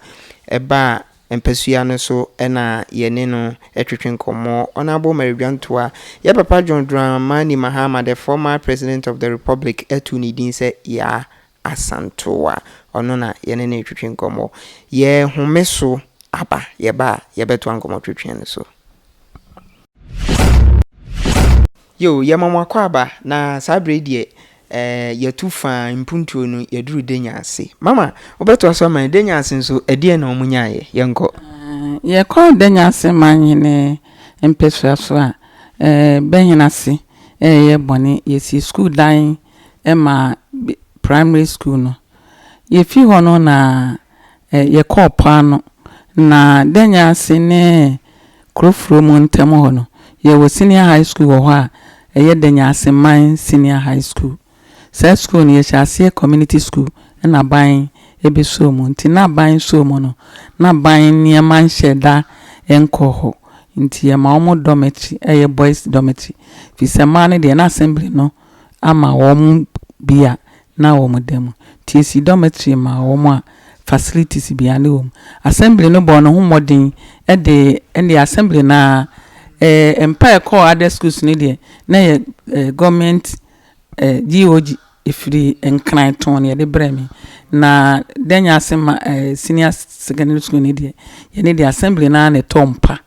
S1: ɛba a mpasua no so ɛna yɛne no ɛtwetwe nkɔmmɔ. Honourable Mary Dwantoa, yɛ papa John Dramani Mahama, the former president of the republic, ɛtu ne din sɛ Yaa Asantoa. Ɔno na yɛne no ɛtwetwe nkɔmmɔ. Yɛhome so aba, yɛba a yɛbɛtoa nkɔmmɔ twetwe no so. Yo, yɛma mo akɔ aba na saa berɛ yi deɛ yɛtu faa mpuntuo no, yɛduru Denya ase. Mama, wobɛtoa so ama yɛn. Denya ase nso, ɛdeɛn na wɔn nyaeɛ? Yɛnkɔ.
S2: Yɛkɔ Denya ase Manhene mpasua so a, Bɛhene ase ɛyɛ bɔne. Yɛsi school dan ma primary school no. Yɛfi hɔ no na yɛkɔɔ Paano. Na Denya ase ne Kurofuro mu ntam hɔ no, yɛwɔ senior high school wɔ hɔ a ɛyɛ Denya ase Man Senior High School. Saa school no yɛhyɛ aseɛ community school ɛna aban ɛbɛsoo mu. Nti na aban soo mu no, na aban nneɛma nhyɛ da nkɔ hɔ. Nti yɛma wɔn dormitory, ɛyɛ boys dormitory. Firi sɛ mmaa no deɛ, na assembly no ama wɔn bi a na wɔn da mu. Nti yɛsi dormitory ma wɔn a facilities biara ne wɔ mu. Assembly no bɔɔ ne ho mmɔden de ɛne assembly na mpa a ɛkɔɔ other schools no deɛ, na yɛ government GOG ɛfiri Nkran tɔn na yɛde brɛ me. Na Danya ase ma senior secondary school no deɛ, yɛne deɛ assembly no ara na ɛtɔ mpa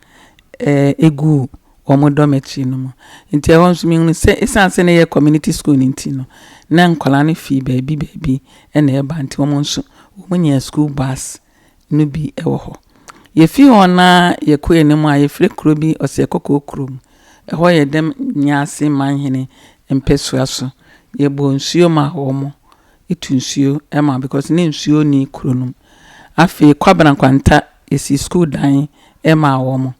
S2: ɛgu wɔn dormitory no mu. Nti ɛhɔ nso mehunu sɛ ɛsiane sɛ na ɛyɛ community school no nti no, na nkwadaa no fi baabi baabi ɛna ɛba, nti wɔn nso wɔn nya school bus. no bi wɔ hɔ. Yɛfii hɔ na yɛkɔɔ anim a, yɛfrɛ kuro bi Ɔsɛe Kɔkɔɔ Kurom. Ɛhɔ yɛ Dɛm Nyaase Manhene mpɛsoa so. Yɛbɔɔ nsuo maa wɔn, tu nsuo ma because ne nsuo nni kuro no mu. Afei Kwabena Nkwanta, yɛsii sukuu dan maa wɔn.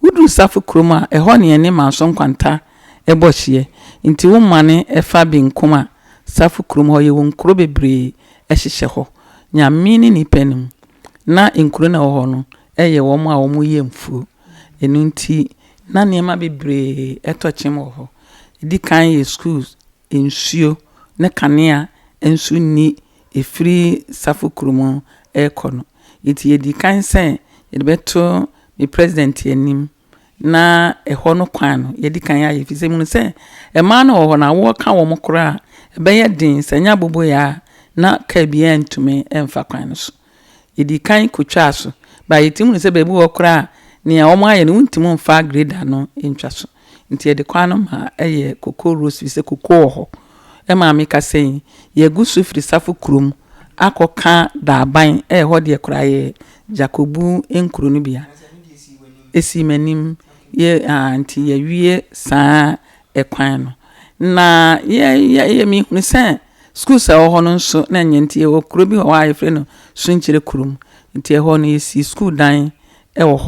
S2: Woduru Safo kurom a, ɛhɔ ne yɛne Manso Nkwanta bɔ hyeɛ. Nti womane fa benkum a, Safo kurom hɔ yɛwɔ nkuro bebree hyehyɛ hɔ. Nyame ne nnipa nim, na nkuro no a ɛwɔ hɔ no yɛ wɔn a wɔyɛ mfuo. Ɛno nti na nneɛma bebree tɔ kyem wɔ hɔ. Ɛdi kan yɛ schools, nsuo ne kanea nso nni ɛfiri Safo kurom rekɔ no. Nti yɛdi kan sɛ yɛde bɛto me president anim na ɛhɔ no kwan no yɛdi kan ayɛ ɛfiri sɛ mehunu sɛ mmaa no wɔ hɔ no awoɔ ka wɔn koraa a, ɛbɛyɛ den sɛ ɛnyɛ aboboyaa a na kaa biara ntumi mfa kwan no so. Yɛdii kan kɔtwaa so, but yɛtumi hunu sɛ baabi wɔ hɔ koraa a nea wɔayɛ no wontumi mfa grader no ntwa so. Nti yɛde kwan no ma ɛyɛ cocoa roads ɛfiri sɛ cocoa wɔ hɔ. Ɛma mekasa yi, yɛgu so firi Safo kurom akɔka Daaban, ɛhɔ deɛ koraa yɛ Jakobu nkuro no bi a. Ɛsii m'anim yɛ ah, nti yɛawie saa ɛkwan no. Na yɛ yɛ yɛ mehunu sɛ schools a ɛwɔ hɔ no nso na ɛnyɛ nti yɛwɔ kuro bi wɔ hɔ a yɛfrɛ no Sunkyerɛ kurom. Nti ɛhɔ no yɛsii school dan wɔ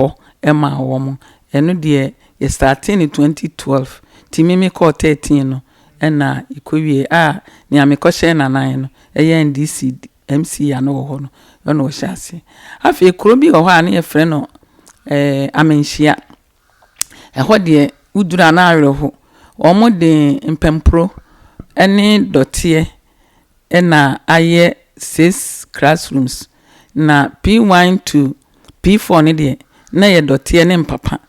S2: hɔ maa wɔn. Ɛno deɛ yɛ startee no 2012 nti me mekɔɔ 13 no ɛna yɛkɔwie a nea mekɔhyɛɛ n'anan no ɛyɛ NDC MC a na ɔwɔ hɔ no ɛna ɔhyɛ aseɛ. Afei kuro bi wɔ hɔ a na yɛfrɛ no ɛɛ Amanhyia. Ɛhɔ deɛ woduru a na awerɛho. Wɔde mpampuro ne dɔteɛ na ayɛ six classrooms. Na P1 to P4 no deɛ na ɛyɛ dɔteɛ ne mpapa.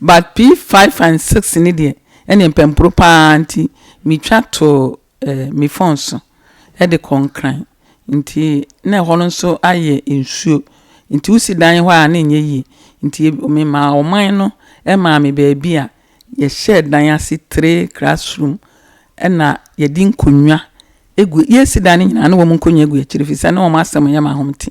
S2: But P5 and 6 no deɛ ɛne mpampuro paa nti metwa too eh, me phone so de kɔ Nkran. Nti na ɛhɔ no nso ayɛ nsuo. Nti wosi dan hɔ a na ɛnyɛ yie. Nti memaa ɔman no maa me baabi a yɛhyɛɛ dan ase three classroom ɛna yɛde nkonnwa egu yɛsi dan no nyinaa na wɔn nkonnwa gu akyire firi sɛ na wɔn asɛm yɛ ma ahomte.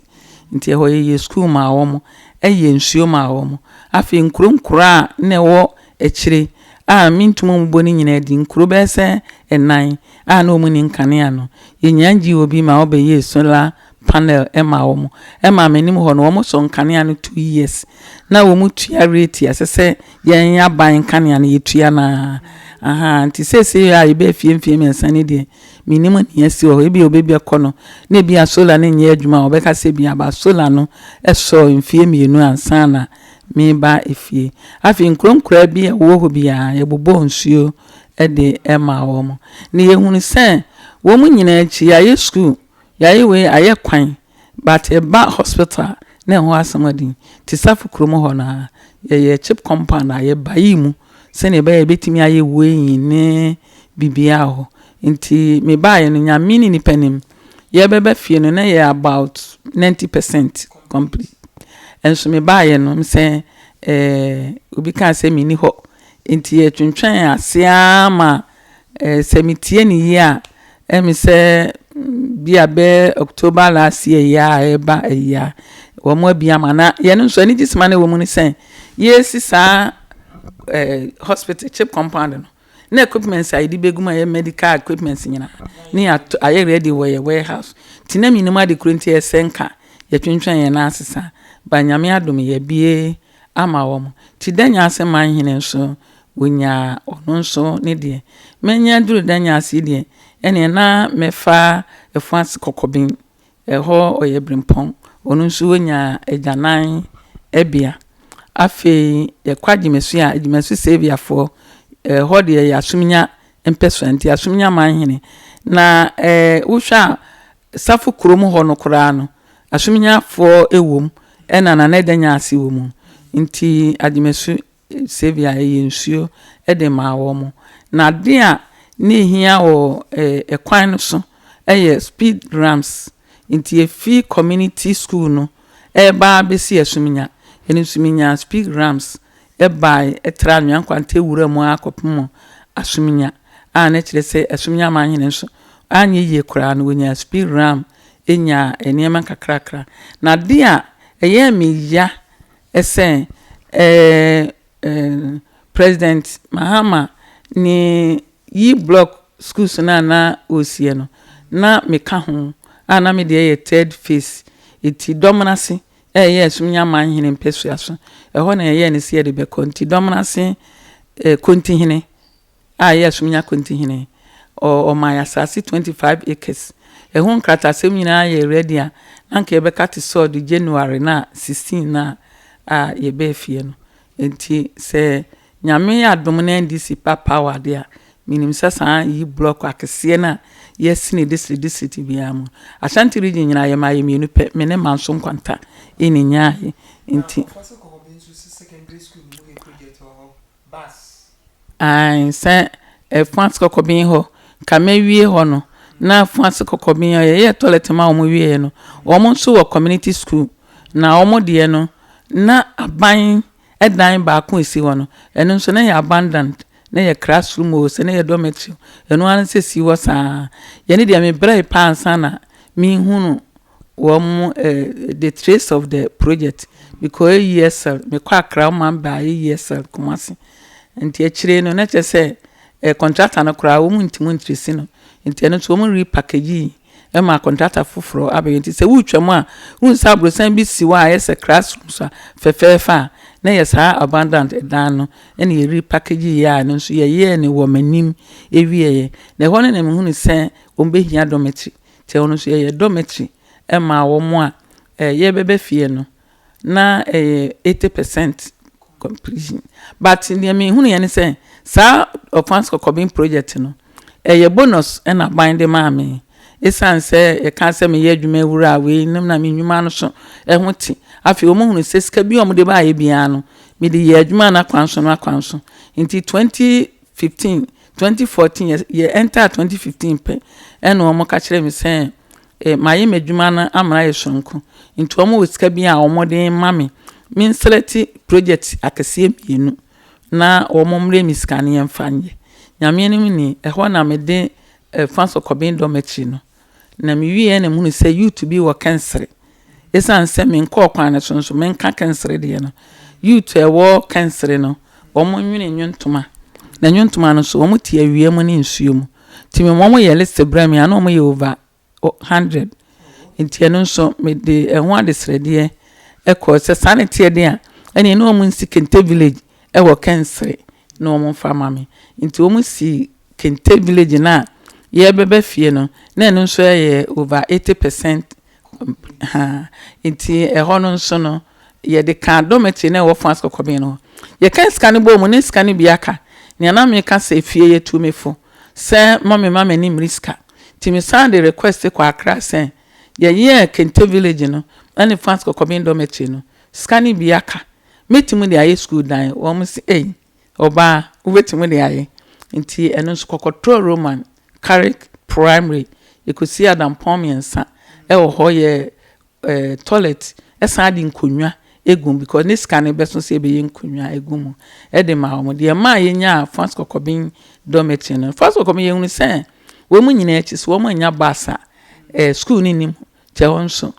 S2: Nti ɛhɔ yɛyɛ school maa wɔn, ɛyɛ nsuo maa wɔn. Afei nkuro nkuro a na ɛwɔ akyire a mentumi mmobɔ ne nyinaa din, nkuro bɛyɛ sɛ nnan a na wɔn nni nkanea no, yɛnyaa NGO bi ma wɔbɛyɛɛ solar panel maa wɔn. Ɛmaa m'anim hɔ no, wɔsɔ nkanea no 2 years na wɔn tua rate a ɛsɛ sɛ yɛn aban nkanea no yɛtua no ara. Aha, nti seesei a yɛbɛɛ fie mfeɛ 3 ni deɛ, mennim nea asi wɔ hɔ. Ebi a obi bɛkɔ no, na ebi a solar no nyɛ adwuma a wɔbɛka sɛ bi aba solar no sɔɔ mfeɛ 2 ansa na meba efie. Afei nkuro nkuraa bi a ɛwɔ hɔ biara, yɛbobɔɔ nsuo de maa wɔn. Na yɛhunu sɛ wɔn nyinaa akyi yɛayɛ school, yɛayɛ wei, ayɛ kwan, but ɛba hospital a na ɛho asɛm ɔden. Nti Safo kurom hɔ no ara, yɛyɛ chip compound a yɛbae mu sɛnea ɛbɛyɛ a yɛbɛtumi ayɛ weighing ne biribiara wɔ hɔ. Nti mebaeɛ no, Nyame ne nipa nim, yɛbɛba fie no na yɛ about 90% complete. Nso mebaeɛ no sɛ obi kaa sɛ menni hɔ. Nti yɛtwentwɛn ase ara ma sɛ metie ne yie a, ɛmi sɛ bi a bɛyɛ October last year yi a ɛreba ayi a, wɔn abi ama na yɛn nso anigyesɛm a na ɛwɔ mu ne sɛ yɛresi saa hospital chip compound no na equipments a yɛde bɛgu mu a ɛyɛ medical equipments nyinaa ne yɛato ayɛ ready wɔ yɛ warehouse. Nti na mennim ade koro nti ɛsɛ nka yɛtwentwɛn yɛn nan ase saa. But Nyame adom yɛabue ama wɔn. Nti Danya Manhene nso wɔnyaa ɔno nso ne deɛ. Manya duru Danya ase yi deɛ, ɛneɛ na mɛfa Afuase Kɔkɔben. Ɛhɔ ɔyɛ Brempɔn. Ɔno nso wɔnyaa agyanan bea. Afei yɛkɔ Agyemesu a, Agyemesu Saviourfoɔ, ɛhɔ deɛ yɛ Asomnya mpɛsoa nti Asomnya Manhene. Na wohwɛ a Safo kurom hɔ no koraa no, Asomnyafoɔ wɔ mu ɛna Nana Danya ase wɔ mu. Nti Agyemesu Saviour ɛyɛ nsuo de maa wɔn. Na ade a na ehia wɔ ɛkwan no so yɛ speed ramps. Nti efi community school no ɛreba abɛsi Asumnya. Ɛno nso menyaa speed ramps ɛbae ɛtra Anwea Nkwanta wura mu ara kɔpem Asumnya a na kyerɛ sɛ Asumnya Manhene nso anyɛ yie koraa no wɔnyaa speed ramp nyaa nneɛma nkakrakra. Na ade a Ɛyɛɛ me ya sɛ ɛɛ President Mahama ne yi block schools no a na ɔresie no, na meka ho a na me deɛ yɛ third phase. Eti Dɔmenase ɛyɛ Asumnya Manhene mpɛsua so. Ɛhɔ na yɛyɛɛ no sɛ yɛde bɛkɔ. Nti Dɔmenase Kontihene a ɛyɛ Asumnya Kontihene, ɔmaa yɛ asase 25 acres. Ɛho nkratasɛm nyinaa yɛ ready a na nka yɛbɛka te sɛ January na 16 na a yɛbɛɛ fie no. Nti sɛ Nyame adom na NDC pa power deɛ a, menim sɛ saa yi block akɛseɛ no a yɛasi ne district district biara mu. Ashanti Region nyinaa yɛma yɛ mmienu pɛ, me ne Manso Nkwanta ɛna nyaayɛ. Nti ae sɛ Fuase Kɔkɔben hɔ, nka mɛwie hɔ no, na Fuase Kɔkɔben hɔ yɛyɛɛ toilet ma wɔn wieɛ no, wɔn nso wɔ community school, na wɔn deɛ no, na aban dan baako esi hɔ no, ɛno nso na yɛ abandoned, na yɛ classroom o, sɛ na yɛ dormitory, ɛno ara nso si hɔ saa. Yɛne deɛ mebrɛe paa ansa na mehunu wɔn the trace of the project because AESL mekɔ Accra, wɔn baa AESL Kumasi. Nti akyire no na kyerɛ sɛ contractor no koraa wɔn ntumi ntrace no, nti ɛno nso wɔn repackage yi ɛma contractor foforɔ abɛyɛ. Nti sɛ wotwa mu a, wohu sɛ aborosan bi si hɔ a ɛyɛ sɛ classroom so a fɛfɛɛfɛ a na yɛ saa abandoned dan no ɛna yɛ repackage yi a ɛno nso yɛyɛɛ no wɔ m'anim ewieɛ. Na ɛhɔ no na mehunu sɛ wɔn bɛhia dormitory, nti ɛhɔ no nso yɛyɛ dormitory ɛma wɔn a yɛbɛbɛ fie no na ɛyɛ 80% completion. But deɛ mehunu yɛ ne sɛ saa Ɔfansi Kɔkɔben project no, ɛyɛ bonus ɛna aban de maa me, ɛsiane sɛ yɛka sɛ meyɛ adwuma wura a wei nam na me nnwuma no so ɛho te. Afei wɔn hunu sɛ sika bi a wɔde baayɛ biara no, mede yɛ adwuma no akwan so no akwan so. Nti 2015, 2014, yɛ enter 2015 pɛ ɛna wɔn ka kyerɛ me sɛ mayɛ m'adwuma no amena yɛ sononko, nti wɔn wɔ sika bi a wɔde ma me, me nselect project akɛseɛ mmienu na wɔn mmerɛ mi sika no yɛmfa nyɛ. Nyame anim ni, ɛhɔ na mede Fanso Kɔben dormitory no na mewie na mehunu sɛ youth bi wɔ Kɛnsere. Ɛsiane sɛ menkɔɔ kwan no so nso menka Kɛnsere deɛ no, youth a ɛwɔ Kɛnsere no, wɔn nwene nnwontoma, na nnwontoma no nso wɔn te awia mu ne nsuo mu, nti wɔn yɛ list brɛ me a na wɔn yɛ over 100. Nti ɛno nso mede ɛho adesrɛdeɛ ɛkɔ sɛ saa ne teɛ deɛ a, ɛne ne wɔn nsi Kente Village ɛwɔ Kɛnsere na wɔn mfa ma me. Nti wɔn si Kente Village na yɛbɛbɛ fie no, na ɛno nso yɛ over 80% ha. Nti ɛhɔ no nso no yɛde ka dormitory na ɛwɔ Fansi Kɔkɔben no, yɛka sika no bɔ mu ne sika no bi aka. Nea na meka sɛ fie yɛtu me fo sɛ mɔme ma m'ani mmiri sika, nti mesan de request kɔ Accra sɛ yɛyɛɛ Kente Village no ɛne Fansi Kɔkɔben dormitory no, sika no bi aka, mɛtumi de ayɛ school dan. Wɔn si ɛy ɔbaa wobɛtumi de ayɛ. Nti ɛno nso Kɔkɔtɔ Roman Catholic Primary, yɛkɔsi adampɔn mmiɛnsa ɛwɔ hɔ, yɛ toilet, ɛsan de nkonnwa egu mu because ne sika no bɛso sɛ ɛbɛyɛ nkonnwa egu mu ɛde ma wɔn. Deɛ mmaa yɛnya Fansi Kɔkɔben dormitory no, Fansi Kɔkɔben yɛhunu sɛ wɔn mu nyinaa akyi so wɔn anya baasa school no nim kyɛ hɔ nso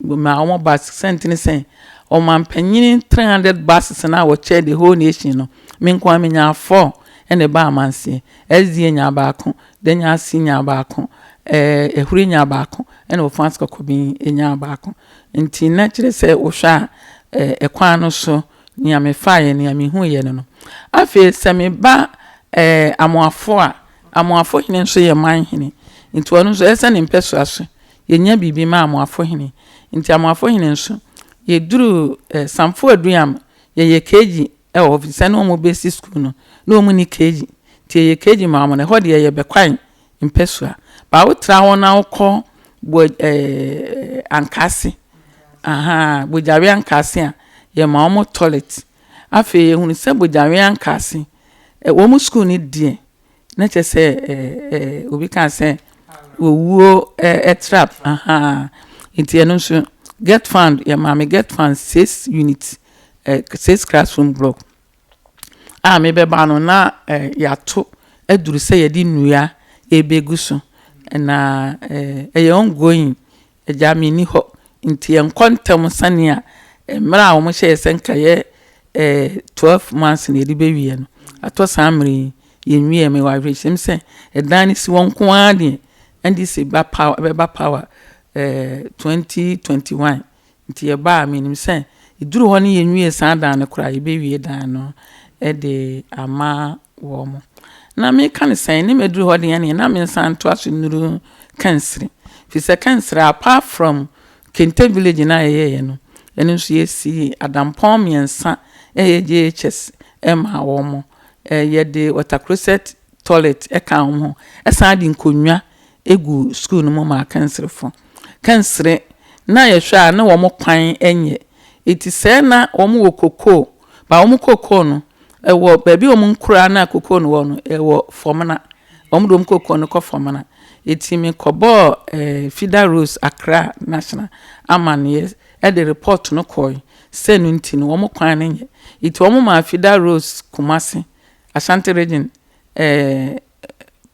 S2: ma wɔn bus sɛntene sɛ ɔmanpanyin 300 buses na wɔkyɛ the whole nation no, me nko ara menya four ɛna ɛba amanseɛ. SDA nya baako, Danya ase nya baako, Ehuri nya baako, ɛna Ofansi Kɔkɔben nya baako. Nti na kyerɛ sɛ wohwɛ a ɛkwan no so nea mefaeɛ, nea mehuiɛ no. Afei sɛ meba Amoafo a, Amoafo hene nso yɛ man hene, nti ɔno nso ɛsɛ ne mpɛsoa so yɛnya biribi ma Amoafo hene. Nti Amoafo hene nso yɛduru Samfo Aduam, yɛyɛ KG ɛwɔ hɔ sɛ ne wɔn bɛsi school no na wɔn ni KG, nti yɛyɛ KG ma wɔn. Ɛhɔ deɛ yɛ bɛkwan mpɛsoa baa wotra hɔ na wokɔ bɔ Ankaase aha Bogyawe Ankaase a, yɛma wɔn toilet. Afei yɛhunu sɛ Bogyawe Ankaase wɔn school no deɛ na kyerɛ sɛ ɛɛ ɛɛ obi ka sɛ owuo trap aha. Nti ɛno nso GETFund, yɛ maame GETFund six unit, six classroom block a mebɛba no na yɛato aduru sɛ yɛde nnua ebegu so na ɛyɛ ongoing. Agya menni hɔ. Nti ɛnkɔ ntɛm sɛnea mmerɛ a wɔhyɛɛ sɛ nka yɛ 12 months na yɛde bɛwie no. Atɔ saa mmerɛ yi, yɛnwieɛ. Mewɔ awerɛhyɛm sɛ ɛdan no si hɔ nko ara deɛ, NDC ba power, ɛbɛba power 2021. Nti yɛba a, menim sɛ ɛduru hɔ no yɛnwie saa dan no koraa, yɛbɛwie dan no de ama wɔn. Na meka no sɛn ne maduru hɔ deɛ neɛ na mensan ntoa so nnuru Kansiri. Firi sɛ Kansiri, apart from Kente Village no a yɛyɛeɛ no, ɛno nso yɛsi adampɔn mmiɛnsa ɛyɛ JHS ɛma wɔn. Yɛde water closet toilet ɛka wɔn ho, ɛsan de nkonnwa egu school no mu ma Kansirifo. Kansiri na yɛhwɛ a na wɔn kwan nyɛ. Eti sɛɛ na wɔn wɔ kokoo, ba wɔn kokoo no ɛwɔ baabi a wɔn nkura na kokoo no wɔ no ɛwɔ Fɔmena. Wɔn de wɔn kokoo no kɔ Fɔmena. Eti mekɔbɔɔ Feeder Roads Accra National amanneɛ ɛde report no kɔe sɛ no nti no wɔn kwan no nyɛ. Eti wɔn maa Feeder Roads Kumasi, Ashanti Region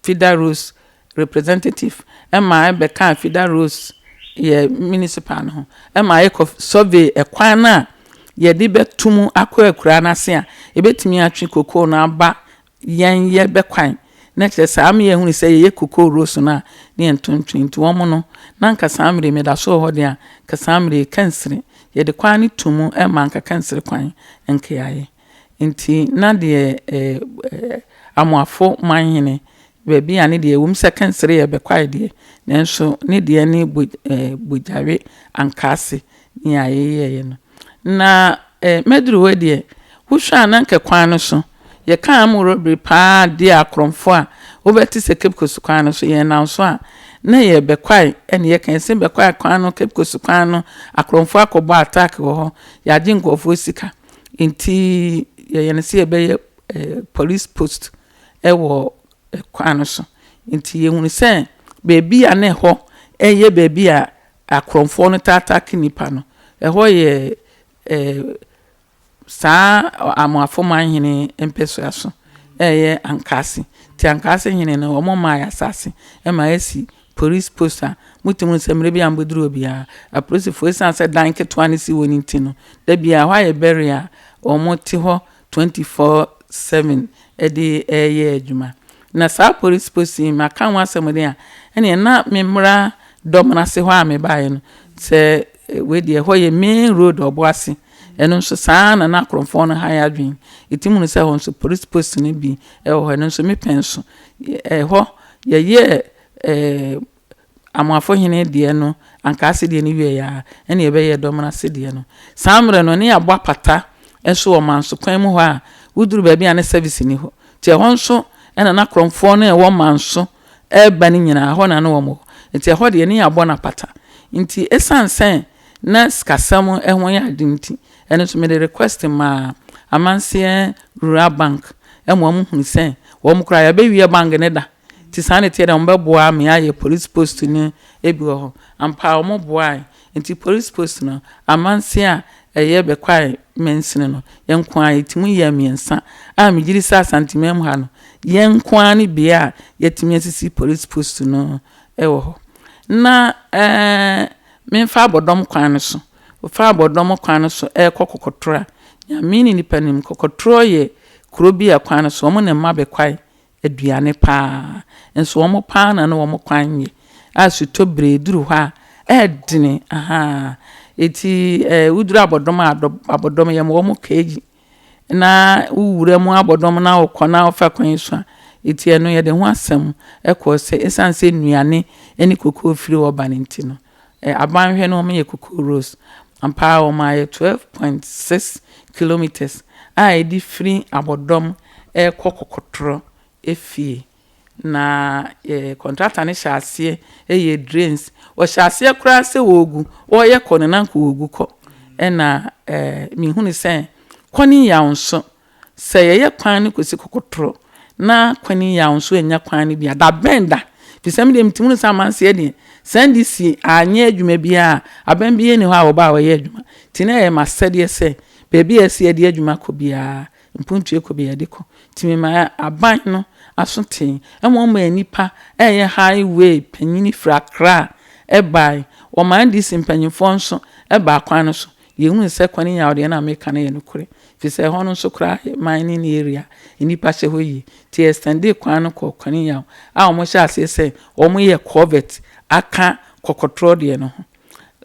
S2: Feeder Roads representative ɛma ɛbɛka Feeder Roads yɛ municipal no ho ɛma yɛkɔ survey ɛkwan no a yɛde bɛto mu akɔ akuraa n'ase a ebɛtumi atwe kokoo no aba yɛn yɛ bɛkwan na kyerɛ saa ama yɛhunu sɛ yɛyɛ kokoo roads no a ne yɛn tontone. Nti wɔn no na nka saa mmerɛ meda so wɔ hɔ deɛ a, nka saa mmerɛ Kansiri yɛde kwan no to mu ɛma nka Kansiri kwan nka yɛayɛ. Nti na deɛ ɛɛ Amoafo manhene baabi a ne deɛ ɛwɔ mu sɛ Kansiri yɛ bɛkwae deɛ, nanso ne deɛ ne Bogyawe Ankaase ne a yɛyɛeɛ no. Na mɛduru hɔ deɛ, wohwɛ a na nka kwan no so yɛka armed robbery paa deɛ akorɔmfo a wobɛte sɛ Cape Coast kwan no so yɛn so a na yɛ bɛkwae ɛne yɛka yɛsɛ bɛkwae kwan no, Cape Coast kwan no, akorɔmfo akɔbɔ attack wɔ hɔ, yɛagye nkurɔfoɔ sika. Nti yɛyɛ no sɛ yɛbɛyɛ police post ɛwɔ kwan no so. Nti yɛhunu sɛ beebi a na ɛhɔ ɛyɛ beebi a akorɔmfoɔ no taa attack nipa no, ɛhɔ yɛ saa Amoafo manhene mpɛsua so ɛyɛ Ankaase. Nti Ankaase hene no wɔn maa yɛ asase ɛma yɛsi police post a motumi sɛ mmerɛ bi a mbɛduru hɔ biara apolisifoɔ, esiane sɛ dan ketewa no si hɔ no nti no, da biara hɔ ayɛ bɛrɛ a wɔn te hɔ 24/7 ɛde ɛreyɛ adwuma. Na saa police post yi maka ho asɛm den a, ɛnneɛ na memmra dɔm n'ase hɔ a mebaeɛ no sɛ wei deɛ ɛhɔ yɛ main road Ɔboase. Ɛno nso saa na na akorɔmfoɔ no ha yɛ adwene. Eti mu no sɛ hɔ nso police post no bi ɛwɔ hɔ. Ɛno nso mepɛn so ɛhɔ yɛyɛ Amoafo hene deɛ no, Ankaase deɛ no wie a, ɛna yɛbɛyɛ dɔm n'ase deɛ no. Saa mmerɛ no ne yɛabɔ apata nso wɔ Manso kwan mu hɔ a woduru baabi a ne service ni hɔ. Nti ɛhɔ nso ɛna na akorɔmfoɔ no a ɛwɔ Manso ɛreba no nyinaa hɔ na ne wɔn wɔ. Nti ɛhɔ deɛ ne yɛabɔ no apata. Nti ɛsiane sɛ na sikasɛm ɛho yɛ ade nti, ɛno nso mede request maa Amanseɛ Rural Bank ɛma wɔn hunu sɛ wɔn koraa yɛbɛwie bank ne da. Nti saa na ɛteɛ dɛ wɔn bɛboa me ayɛ police post no ebi wɔ hɔ. Ampa wɔn boae. Nti police post no, Amanseɛ a ɛyɛ Bɛkwae mansini no, yɛn nko ara yɛtumi yɛ mmiɛnsa a megye di sɛ Asanteman mu ha no, yɛn nko ara ne bea a yɛtumi asisi police post no ɛwɔ hɔ. Na memfa Abɔdɔm kwan no so. Wofa Abɔdɔm kwan no so ɛrekɔ Kɔkɔtorɔ a, Nyame ne nipa nim, Kɔkɔtorɔ yɛ kuro bi a kwan no so wɔn na mma bɛkwae aduane paa. Nso wɔn paa na ne wɔn kwan nyɛ. A sutɔ bere duru hɔ a ɛɛdene ahaa. Eti woduru Abɔdɔm a, Abɔdɔm yɛma wɔn keegi na wowura mu Abɔdɔm na wokɔ na wofa kwan so a, eti ɛno yɛde ho asɛm ɛkɔɔ sɛ esiane sɛ nnuane ne kokoo firi hɔ ba no nti no, aban hwɛ no wɔn yɛ cocoa roads. Ampa ara wɔn ayɛ 12.6 kilometres a yɛde firi Abɔdɔm ɛrekɔ Kɔkɔtorɔ efie. Na contractor no hyɛ aseɛ ɛyɛ drains. Ɔhyɛ aseɛ koraa sɛ wɔregu, wɔreyɛ kɔ no na nka wɔregu kɔ. Ɛna mehunu sɛ kɔne yaw nso sɛ yɛyɛ kwan no kɔsi Kɔkɔtorɔ na kɔne yaw nso anya kwan no bi a, da bɛn da. Firi sɛ medeɛ metumi hu sɛ amanseɛ deɛ sɛ NDC anyɛ adwuma biara a, aban biara nni hɔ a wɔba a wɔyɛ adwuma. Nti na ɛyɛ m'asɛdeɛ sɛ baabi a ɛsɛ yɛde adwuma kɔ biara, mpuntuo kɔ biara yɛde kɔ. Nti mema aban no aso tee ɛma ɔma nnipa ɛyɛ highway panyin firi Accra. bae. Wɔmaa NDC mpanyimfoɔ nso baa kwan no so. Yɛhuu sɛ Kwani Yaw deɛ na meka no yɛ nokorɛ, ɛfiri sɛ ɛhɔ no nso koraa yɛ mining area, nnipa hyɛ hɔ yie. Nti yɛ extendee kwan no kɔɔ Kwani Yaw a wɔhyɛɛ aseɛ sɛ wɔyɛ culvert aka kɔkɔtorɔ deɛ no ho.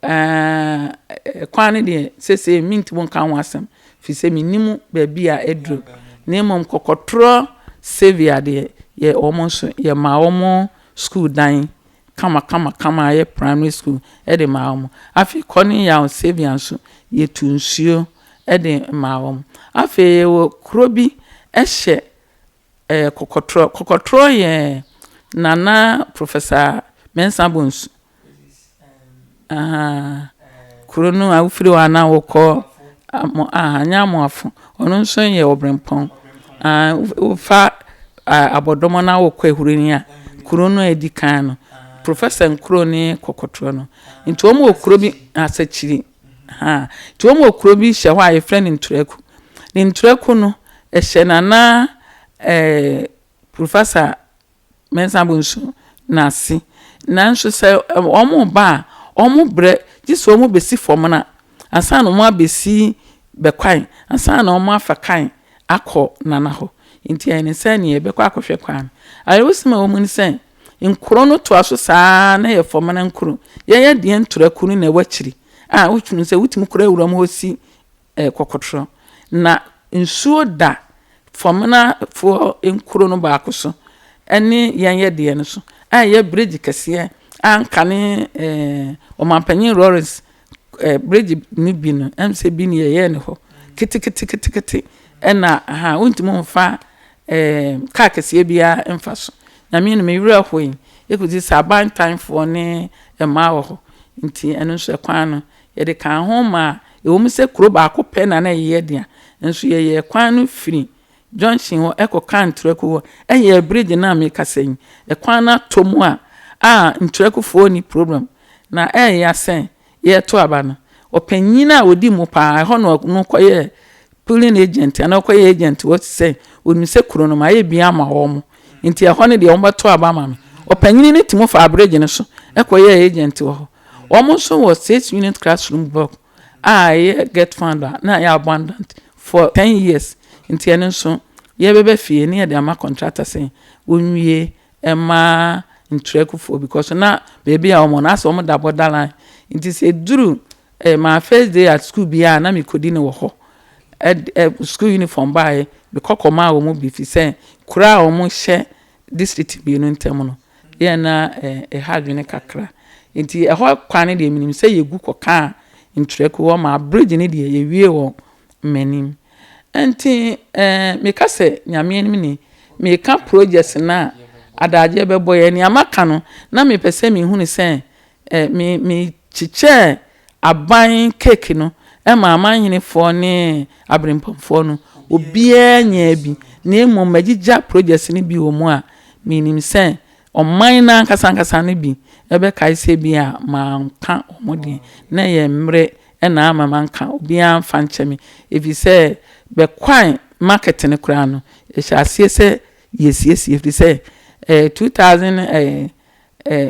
S2: Ɛɛ kwan no deɛ seesei mentumi nka ho asɛm ɛfiri sɛ mennim baabi a aduru. Na mmom kɔkɔtorɔ Saviour deɛ yɛ wɔn nso yɛmaa wɔn sukuu dan kamakamakama a ɛyɛ primary school de maa wɔn. Afei Kɔne Yaw Saviour nso yɛtuu nsuo de maa wɔn. Afei yɛwɔ kuro bi hyɛ Ɛyɛ kɔkɔtorɔ. Kɔkɔtorɔ yɛ Nana Professor Mensah Bonsu. Ahaa. Kuro no a wofiri hɔ a na wokɔ Amo aha nyɛ Amoafo. Ɔno nso yɛ Ɔbrempɔn. Ah, wofa Abɔdɔmɔ na wokɔ Ahurani a, kuro no a ɛdi kan no, Professor nkuro ne Kɔkɔtorɔ no. Nti wɔn wɔ kuro bi Asakyiri. Ha. Nti wɔn wɔ kuro bi hyɛ hɔ a yɛfrɛ no Nturaku. Ne Nturaku no, ɛhyɛ Nana eh, Professor Mensah Bonsu n'ase. Nanso sɛ wɔn ba a, wɔn brɛ, gye sɛ wɔn bɛsi Fɔmena ansa na wɔn abɛsi Bɛkwae, ansa na wɔn afa kan akɔ Nana hɔ. Nti ɛyɛ ne sɛ nea yɛbɛkɔ akɔhwɛ kwan no. Awerɛhosɛm a ɛwɔ mu ne sɛ, nkuro no toa so saa ara na ɛyɛ Fɔmena nkuro. Yɛn deɛ Nturaku no na ɛwɔ akyiri a wotumi sɛ wotumi kora wuram hɔ si kɔkɔtorɔ. Na nsuo da Fɔmenafoɔ nkuro no baako so ne yɛn yɛ deɛ no so a ɛyɛ bridge kɛseɛ a nkane Ɔmanpanin Lawrence bridge no bi no, ɛm sɛ bi ne yɛyɛɛ no hɔ keteketekete ɛna aha wontumi mfa kaa kɛseɛ biara mfa so. Nyame no me werɛ hoe ɛkɔsi sɛ abantanfoɔ ne mmaa wɔ hɔ nti ɛno nso ɛkwan no Yɛde kaa ho maa, ɛwom sɛ kuro baako pɛ na na ɛyɛ dea, nso yɛyɛɛ kwan no firi junction hɔ kɔkaa Nturaku hɔ, yɛɛ bridge no a merekasa yi, kwan no atɔ mu a, a Nturakufoɔ nni problem. Na ɛyɛ ya sɛ yɛreto aba no, ɔpanyin a ɔdi mu pa ara, ɛhɔ na ɔno kɔyɛɛ polling agent anaa ɔkɔyɛɛ agent hɔ te sɛ ɔnim sɛ kuro no mayɛ bi ama wɔn, nti ɛhɔ no deɛ wɔbɛto aba ama me. Ɔpanyin no tumi faa bridge no so kɔyɛɛ agent wɔ hɔ. Wɔn nso wɔ six unit classroom block a ɛyɛ get fund a na ɛyɛ abundant for 10 years, nti ɛno nso yɛbɛba fie ne yɛde ama contractor sɛ wɔnwie ɛma ntwerɛkufoɔ, because na baabi a wɔn no asɛ wɔn da borderline, nti sɛ eduru my first day at school biara na mekɔdi no wɔ hɔ. Ɛ ɛ school uniform baeɛ, mekɔ kɔmaa wɔn bi fi sɛ kuro a wɔn hyɛ district mmienu ntam no yɛn na ɛha adwene kakra. Nti ɛhɔ kwan no deɛ, menim sɛ yɛgu kɔkaa ntwerɛku hɔ ma bridge no deɛ, yɛwie wɔ m'anim. Nti meka sɛ Nyame anim ni, meka projects no a adagyeɛ bɛbɔ yɛ nea maka no, na mepɛ sɛ mehunu sɛ me mekyekyɛɛ aban cake no ma amanhenefoɔ ne aberempɔnfoɔ no, obiara nyaa bi, na mmom magyigya projects no bi wɔ mu a menim sɛ ɔman no ankasa ankasa no bi ɛbɛkae sɛ bi a manka wɔn deɛ na ɛyɛ mmerɛ ɛna ama manka. Obiara mfa nkyɛ me, ɛfiri sɛ bɛkwan market no koraa no, yɛhyɛ aseɛ sɛ yɛsiesie, ɛfiri sɛ 2000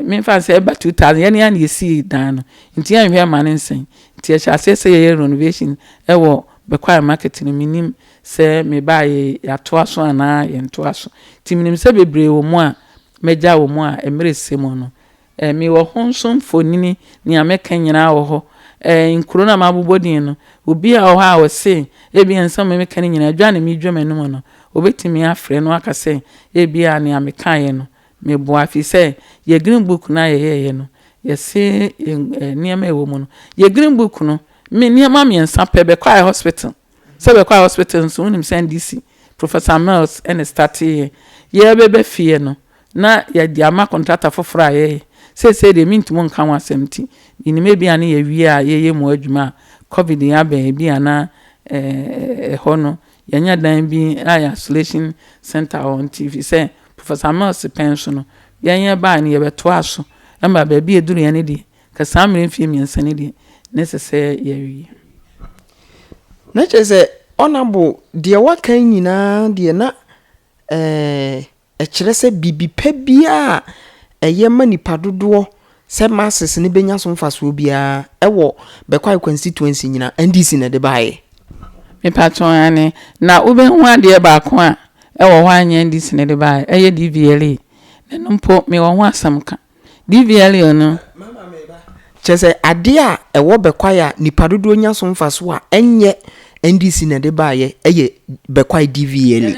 S2: memfa sɛ ɛba 2000 yɛne a na yɛsii dan no, nti yɛnhwɛ ma ne nsɛn, nti yɛhyɛ aseɛ sɛ yɛyɛ renovation ɛwɔ bɛkwae market no. Menim sɛ mebaeɛ yɛatoa so anaa yɛntoa so, nti menim sɛ bebree wɔ mu a mɛgya wɔ mu a mmerɛ sɛ mu no mewɔ ho nso mfonini. Nea mɛka nyinaa wɔ hɔ. Nkuro no a mabobɔ din no, obi a ɔwɔ hɔ a ɔse ebi nsɛm a meka no nyinaa dwa na medwa m'anim no, obɛtumi afrɛ no aka sɛ ebi a nea mekaeɛ no meboa, firi sɛ yɛ green book no a yɛyɛeɛ no, yɛse nneɛma a ɛwɔ mu no, yɛ green book no, me nneɛma mmiɛnsa pɛ: bɛkɔɛ hospital. Sɛ bɛkɔɛ hospital nso, wonim sɛ NDC Professor Mills ɛna starteeɛ. Yɛbɛbɛ fie no na yɛde ama contractor foforɔ a yɛyɛ seesei deɛ, mentumi nka ho asɛm, nti menim ebi a ne yɛwie a yɛyɛ mu adwuma a COVID yɛ abɛn ebi a na ɛhɔ no yɛnyɛ dan bi a yɛ isolation center hɔ. Nti fi sɛ Professor Mills pɛn so no, yɛn yɛ baa no, yɛbɛtoa so ɛma baabi a ɛduru yɛn no deɛ, ka saa mmerɛ mfie 3 no deɛ ne sɛ yɛwie.
S1: Na kyerɛ sɛ Honourable, deɛ waka nyinaa deɛ na ɛkyerɛ sɛ biribi pa biara a ɛyɛ ma nipa dodoɔ. sɛ masses no bɛnya so mfasoɔ biara ɛwɔ Bɛkwae constituency nyinaa, NDC na ɛde baeɛ.
S2: Mepatwɔ, ane. Na wobɛhu adeɛ baako a ɛwɔ hɔ a nyɛ NDC na ɛde baeɛ, ɛyɛ DVLA. Na ɛno mpo mewɔ ho asɛm ka. DVLA no.
S1: Kyerɛ sɛ adeɛ a ɛwɔ Bɛkwae a nipa dodoɔ nya so mfasoɔ a ɛnyɛ NDC na ɛde baeɛ ɛyɛ Bɛkwae DVLA.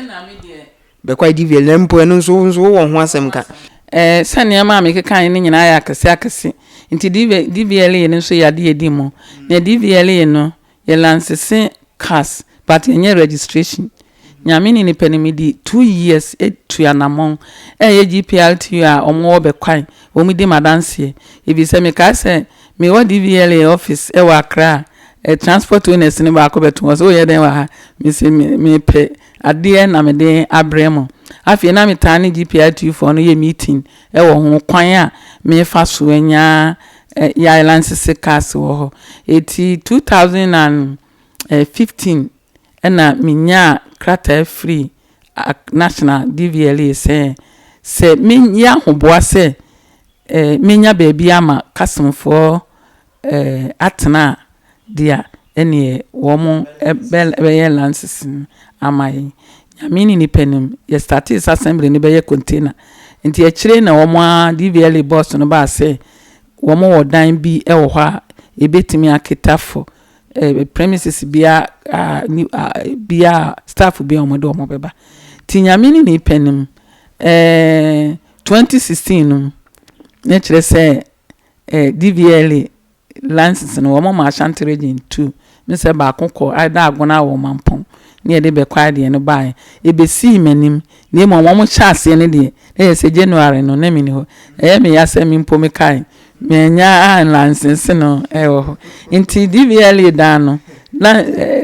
S1: Bɛkwae DVLA na mpo ɛno nso wowɔ ho asɛm ka.
S2: Sɛ nneɛma a mekeka no nyinaa yɛ akɛse akɛse nti DVLA no nso yɛ adeɛ yɛdi mu. Na DVLA no, yɛ license cars but yɛnyɛ registration. Nyame ne nipa no, mede 2 years etu anammɔn ɛyɛ GPRTU a ɔmo wɔ Bɛkwae, wɔn di m'adanseɛ, ebi sɛ mekae sɛ mewɔ DVLA office ɛwɔ Accra a, transport owners no baako bɛto hɔ sɛ, "Woyɛ dɛn wɔ ha?" Mesi mepɛ adeɛ na mede abrɛ mo. Afei na metaa ne GPRTU foɔ no yɛ meeting ɛwɔ ho kwan a mefa so anya yɛ license cars wɔ hɔ. Eti 2015 ɛna menyaa krataa firi national DVLA sɛ menyɛ ahoboa sɛ menya baabi ama kasomfoɔ atena a deɛ ɛneɛ wɔn bɛyɛ license no ama yɛn. Nyame ne nipa nim, yɛ startee sɛ assembly no bɛyɛ container, nti akyire na wɔn a DVLA boss no baa sɛ wɔn wɔ dan bi wɔ hɔ a ebetumi akita for premises bia a ni a bia staff bi a wɔn de wɔn bɛba. Nti Nyame ne nipa nim, 2016 no ne kyerɛ sɛ DVLA license no wɔn ma Ashanti Region two ne sɛ baako kɔ ada Agona wɔ Mampɔn ne yɛde bɛkɔ adeɛ no baeɛ ebesii m'anim. Na emu wɔn hyɛ aseɛ no deɛ, na yɛ sɛ January no na mi ni hɔ. Ɛyɛ mi ya sɛ mi mpo mi kae menya license no ɛwɔ hɔ. Nti DVLA dan no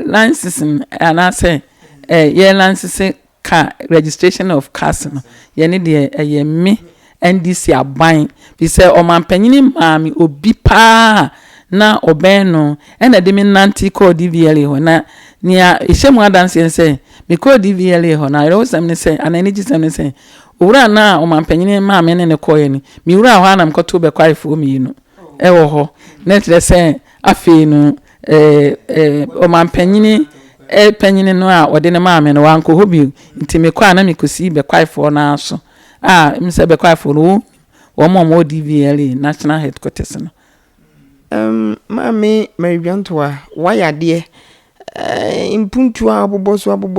S2: license no anaasɛ yɛ license car, registration of cars no, yɛne deɛ ɛyɛ me NDC aban fi sɛ ɔmampanyini maa me obi paa na ɔbɛn no ɛna de me nante kɔɔ DVLA hɔ. Na nea ɛhyɛ mu adanseɛ sɛ mekɔɔ DVLA hɔ na ayerɛwosɛm ne sɛ anaa anigyesɛm ne sɛ owura na ɔmampanyini maa me ne ne kɔɔɛ no, mewura hɔ a na mekɔtoo Bɛkwaefoɔ mmienu ɛwɔ hɔ. Na kyerɛ sɛ afei no ɛɛ ɛɛ ɔmampanyini panyini no a ɔde ne maa me no wankɔ hɔ bio. Nti mekɔ a na mekɔsii Bɛkwaefoɔ no aso a m sɛ Bɛkwaefoɔ no wɔn a wɔwɔ DVLA national headquarters no.
S1: Maame Mary Jantuah, wayɛ adeɛ. Mpuntuo a abobɔ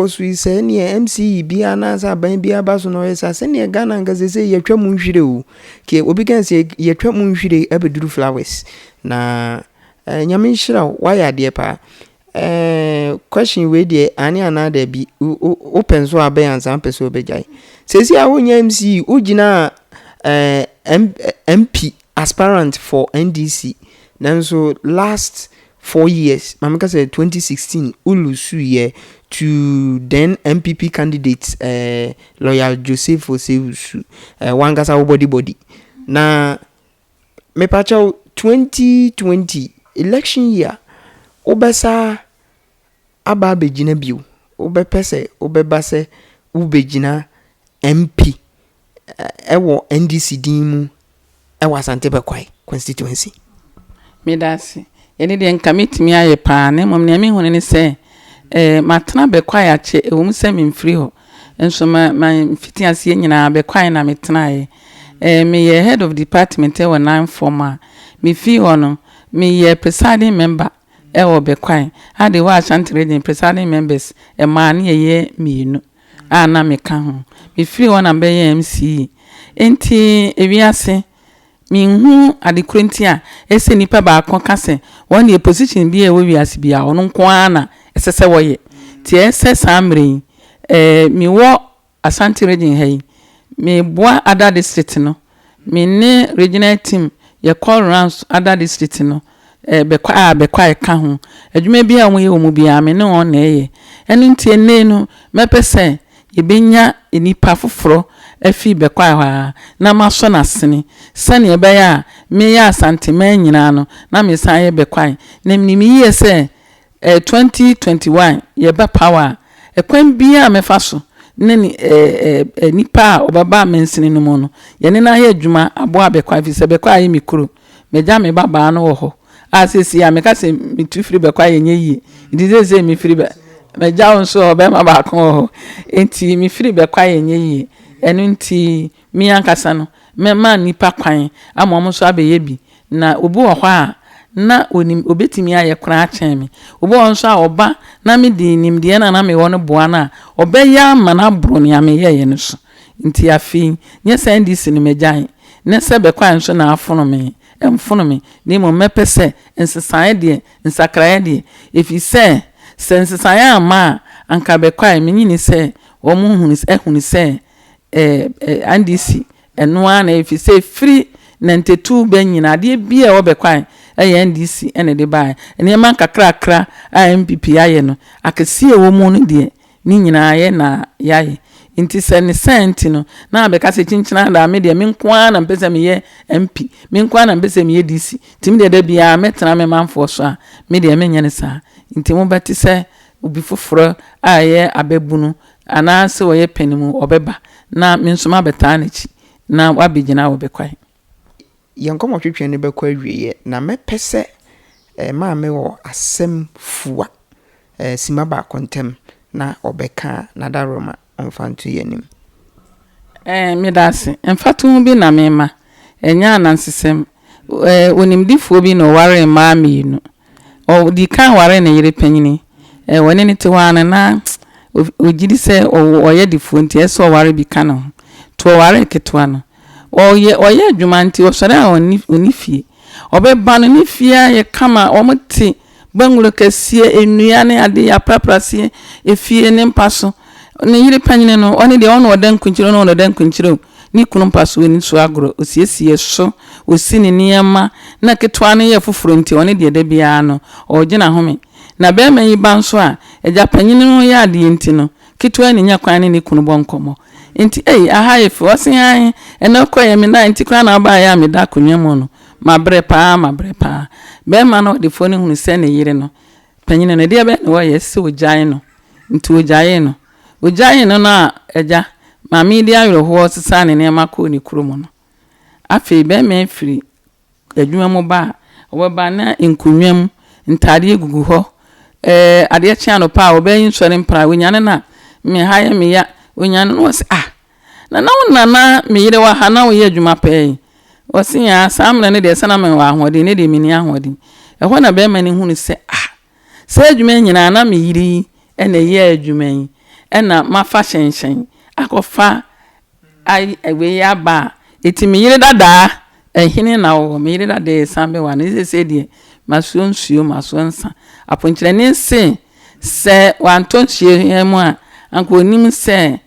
S1: so yi, sɛ ɛneɛ MCE biara anaasɛ aban biara ba so na ɔyɛ saa sɛneɛ Ghana nka sɛ yɛtwa mu nhwire o ke obi kan sɛ yɛtwa mu nhwire abɛduru flowers na Nyame nhyira wo, wayɛ adeɛ paa. Question wei deɛ, ane anaa daabi, wopɛ nso a bɛyɛ ansa wopɛ sɛ wobɛgyae. Seesei a wonyɛ MCE, wogyina MP aspirant for NDC, nanso last 4 years, maame ka sɛ 2016 wo lose yɛ to then NPP candidate Lawyer Joseph Osei-Owusu, wankasa wo body body. Na mepakyɛw, 2020 election year, wobɛsa aba abɛgyina bio? Wobɛpɛ sɛ wobɛba sɛ wobɛgyina MP ɛwɔ NDC din mu ɛwɔ Asante Bɛkwae constituency?
S2: Meda ase. Ɛne deɛ nka metumi ayɛ paa, na mmom nea mehu ne sɛ matena Bɛkwae akyɛ. Ɛwɔ mu sɛ memfiri hɔ nso ma mfiti aseɛ nyinaa Bɛkwae na metenaeɛ. Meyɛ head of department ɛwɔ nine form a mefii hɔ no, meyɛ presiding member ɛwɔ Bɛkwae ade hɔ, Ashanti Region presiding members mmaa ne yɛyɛ mmienu a na meka ho. Mefiri hɔ na bɛyɛ MCE. Nti ewiase minhu adekoro nti a ɛsɛ nipa baako ka sɛ wɔn deɛ position bi a ɛwɔ wiase bi a ɔno nko ara na ɛsɛ sɛ wɔyɛ. Nti ɛsɛ saa mmerɛ yi mewɔ Ashanti Region ha yi, meboa other district no. Me ne regional team yɛkɔ rounds other district no bɛkɔ a bɛkɔ a ɛka ho adwuma bi a wɔyɛ wɔ mu biara, me ne wɔn na ɛyɛ. Ɛno nti ɛnɛ no mɛpɛ sɛ yɛbɛnya nipa foforɔ afi Bɛkwae hɔ a na masɔ n'asene sɛnea ɛbɛyɛ a meyɛ Asanteman nyinaa no na mesan yɛ Bɛkwae. Na menim yie sɛ 2021 yɛba power a, ɛkwan biara a mɛfa so ne ne ɛɛ nipa a ɔbɛba mansini no mu no, yɛne no ayɛ adwuma aboa Bɛkwae, ɛfiri sɛ Bɛkwae ayɛ me kuro. Magya me babaa no wɔ hɔ a seesei a meka sɛ metu firi Bɛkwae ɛnyɛ yie. Nti seesei mefiri bɛ magya wo nso wɔ hɔ, bɛrima baako wɔ hɔ. Nti mefiri Bɛkwae ɛnyɛ yie. Ɛno nti me ankasa no, mɛma nnipa kwan ama wɔn nso abɛyɛ bi. Na obi wɔ hɔ a, na ɔnim, ɔbɛtumi ayɛ koraa akyɛn me. Obi wɔ hɔ nso a, ɔba na mede nimdeɛ no a na mewɔ no boa no a, ɔbɛyɛ ama no aboro nea meyɛeɛ no so. Nti afei, nyɛ sɛ NDC no magyae, ne sɛ bɛkwae nso na afono me, ɛmfono me, na mmom mɛpɛ sɛ nsesaeɛ deɛ, nsakraeɛ deɛ, ɛfiri sɛ, sɛ nsesaeɛ amma a, anka bɛkwae, mennye nni sɛ wɔhunu, ahunu sɛ ɛɛ NDC Ɛno ara na ɛfiri sɛ ɛfiri nantetu bɛ nyina adeɛ biara ɛwɔ bɛ kwan ɛyɛ NDC na ɛde baeɛ. Nneɛma nkakrakra a NPP ayɛ no akɛseɛ ɛwɔ mu no deɛ ne nyinaa yɛ na yɛayɛ. Nti sɛ ne saa nti no na abɛka sɛ kyinkyin adaa me deɛ me nko ara na mepɛ sɛ meyɛ MP, me nko ara na mepɛ sɛ meyɛ DC, nti me deɛ da biara mɛtena me manfoɔ so a, me deɛ menyɛ no saa. Nti mobɛte sɛ obi foforɔ a ɛyɛ ababunu Anaase ɔyɛ pɛ no mu, ɔbɛba, na me nso mabɛtaa n'akyi, na wabɛgyina wɔ bɛ kwan.
S1: Yɛn nkɔmmɔtwetwe no bɛkɔ awieɛ, na mɛpɛ sɛ maame wɔ asɛm fua, simma baako ntam na ɔbɛka a, n'adaworoma ɔmfa nto yɛn anim.
S2: Ɛɛ, meda ase. Mfatoho bi na merema, ɛnyɛ anansesɛm. Ɛɛ, onimdefoɔ bi na ɔwaree mmaa mmienu. Ɔdii kan waree ne yere panin. Ɔne no te hɔ ara no, na ɔgye di sɛ ɔyɛ defoɔ nti ɛsɛ sɛ ɔware bi ka ne ho. Nti ɔwaree ketewa no. Ɔyɛ ɔyɛ adwuma nti ɔsɔre a ɔnni ɔnni fie. Ɔbɛba no, ne fie ayɛ kama, wɔte banglo kɛseɛ, nnua ne adeɛ yɛaprapra aseɛ, efie ne mpa so. Ne yere panin no, ɔno deɛ ɔno ɔda nkunkyire ɔno ɔda nkunkyire o. Ne kunu mpa so ɔnni so agorɔ, ɔsiesie so, ɔsi ne nneɛma, na ketewa no yɛ foforɔ nti ɔno deɛ da biara no ɔregye n'ahome. Na barima yi ba nso a, agya panin no yɛ adeɛ nti no, ketewa yi na ɛnya kwan ne ne kunu bɔ nkɔmmɔ. Nti ei, aha yɛ fɛ, ɔse aane, ɛnnɛ wokɔeɛ me nan nti koraa na wobaeɛ a meda akonnwa mu no, mabrɛ paa, mabrɛ paa. Barima no ɔdefoɔ no hunu sɛ ne yere no, panin no, ɛdeɛ bɛn na ɔyɛ, ɛsɛ sɛ ɔgyae no, nti ɔgyaee no. Ogyaee no no a, agya, maame yi de awerɛhoɔ sesaa ne nneɛma kɔɔ ne kurom no. Afei barima yi firi adwuma mu ba a, ɔbɛba na nkonnwa mu, ntaadeɛ gugu hɔ. Ɛɛ, adeɛ kye anɔpa a, ɔbaa yi nsɔre mpra. Ɔnyane no a, me ha yɛ me ya. Ɔnyane no, ɔse, ah, na na wo na na me yere wɔ ha na woyɛ adwuma pɛɛ yi. Ɔse, aa, saa mmerɛ no deɛ sɛ na mewɔ ahoɔden, nnɛ deɛ menni ahoɔden. Ɛhɔ na barima no hunu sɛ, ah, Saa adwuma yi nyinaa na me yere yi na ɛyɛɛ adwuma yi ɛna mafa hyɛnhyɛn akɔfa ai wei aba a eti me yere dadaa ɛhene na ɔwɔ me yere dadaa ɛsan bɛwa no seesei deɛ masoɔ nsuo masoɔ nsa aponkyerɛni se sɛ wantɔ nsuo hia mu a anka onim sɛ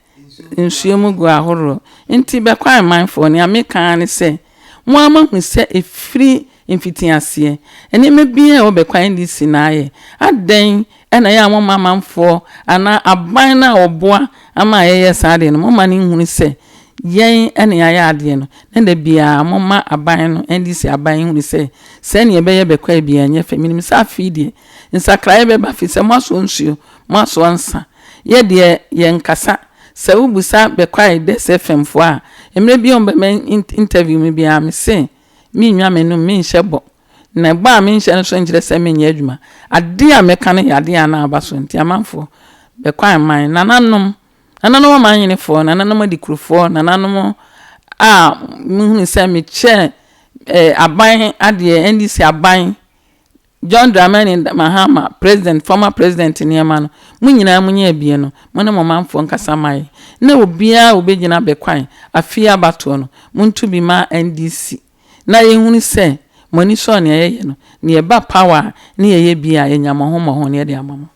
S2: nsuo mu gu ahoroɔ nti bɛkɔ amanfoɔ nea meka ara ne sɛ mo ara moahu sɛ ɛfiri mfitiaseɛ nneɛma biara a ɛwɔ bɛkɔ NDC na ayɛ adɛn na ɛyɛ a momma amanfoɔ anaa aban no a ɔboa ama yɛyɛ saa adeɛ no momma no nhunu sɛ yɛn na yɛayɛ adeɛ no na da biara momma aban no NDC aban nhunu sɛ sɛnea ɛbɛyɛ bɛkɔ biara nyɛ fɛ menim sɛ afei deɛ nsakraeɛ bɛba firi sɛ moasoɔ nsuo moasoɔ nsa Yɛ deɛ yɛnkasa. Sɛ wo busa Bɛkwae Dɛsɛ FM foɔ a, mmerɛ biara wɔn bɛma interview me biara me se me nnwa m'anum, me nhyɛ bɔ. Na ɛbɔ a me nhyɛ no nso nkyerɛ sɛ me nyɛ adwuma. Adeɛ a mɛka no yɛ adeɛ a na aba so nti amanfoɔ, Bɛkwae man, nananom, nananom amanyenefoɔ, nananom adikurofoɔ, nananom a mo hunu sɛ me kyɛ eh, aban adeɛ, NDC aban, John Dramani Mahama, President, former President nneɛma no, mo nyinaa monyɛ abien no, mo ne mo manfoɔ nkasa ma yɛn. Na obiara a obɛgyina bɛkwan afe yi abatoɔ no, monto bi ma NDC na yɛnhunu sɛ mo ani sɔɔ nea yɛyɛ no, na yɛba power a ne yɛyɛ bi a, yɛnya mmɔho mmɔho na yɛde ama mo.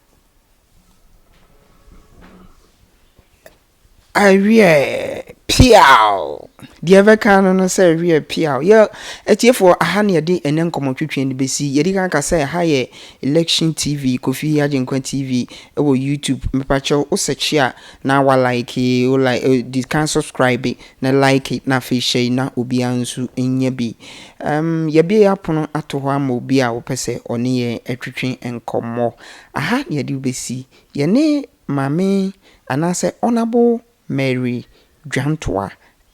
S1: Awiɛ, piaw! Deɛ ɛbɛka no no sɛ awiɛ, piaw. Yɛ atiefoɔ, aha na yɛde ɛnɛ nkɔmmɔtwetwe no bɛsi. Yɛdi kan ka sɛ ha yɛ Election TV, Kofi Agyenkwa TV wɔ YouTube. Mepakyɛw, wo search a na wa like, wo like, eh, di kan subscribe na like na afei hyɛ na obiara nso nya bi. Um, yɛabue yɛn apono ato hɔ ama obi a wopɛ sɛ ɔne yɛn twetwe nkɔmmɔ. Aha na yɛde wo bɛsi. Yɛne Maame. anaasɛ Honourable Mary Dwantoa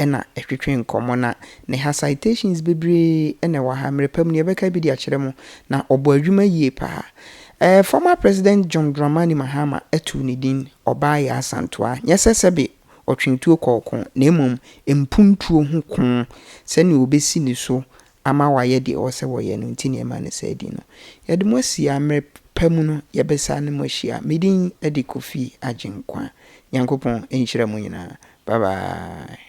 S1: na ɛtwetwe nkɔmmɔ na ne ha citations bebree na ɛwɔ ha. Mmerɛ pa mu no yɛbɛka bi de akyerɛ mo na ɔbɔ adwuma yie paa. Former President John Dramani Mahama too ne din Ɔbaa Yaa Asantewaa. Nyɛ sɛ sɛbe ɔtwe tuo kɔ ɔko na mmom mpuntuo ho ko sɛnea wɔbɛsi ne so ama wayɛ deɛ ɛwɔ sɛ wɔyɛ no nti na ɛma no saa din no. Yɛde mo asi a mmerɛ pa mu no yɛbɛsa ne mo ahyia. Me din de Kofi Agyenkwa. Nyankopɔn nhyira mo nyinaa. Bye bye.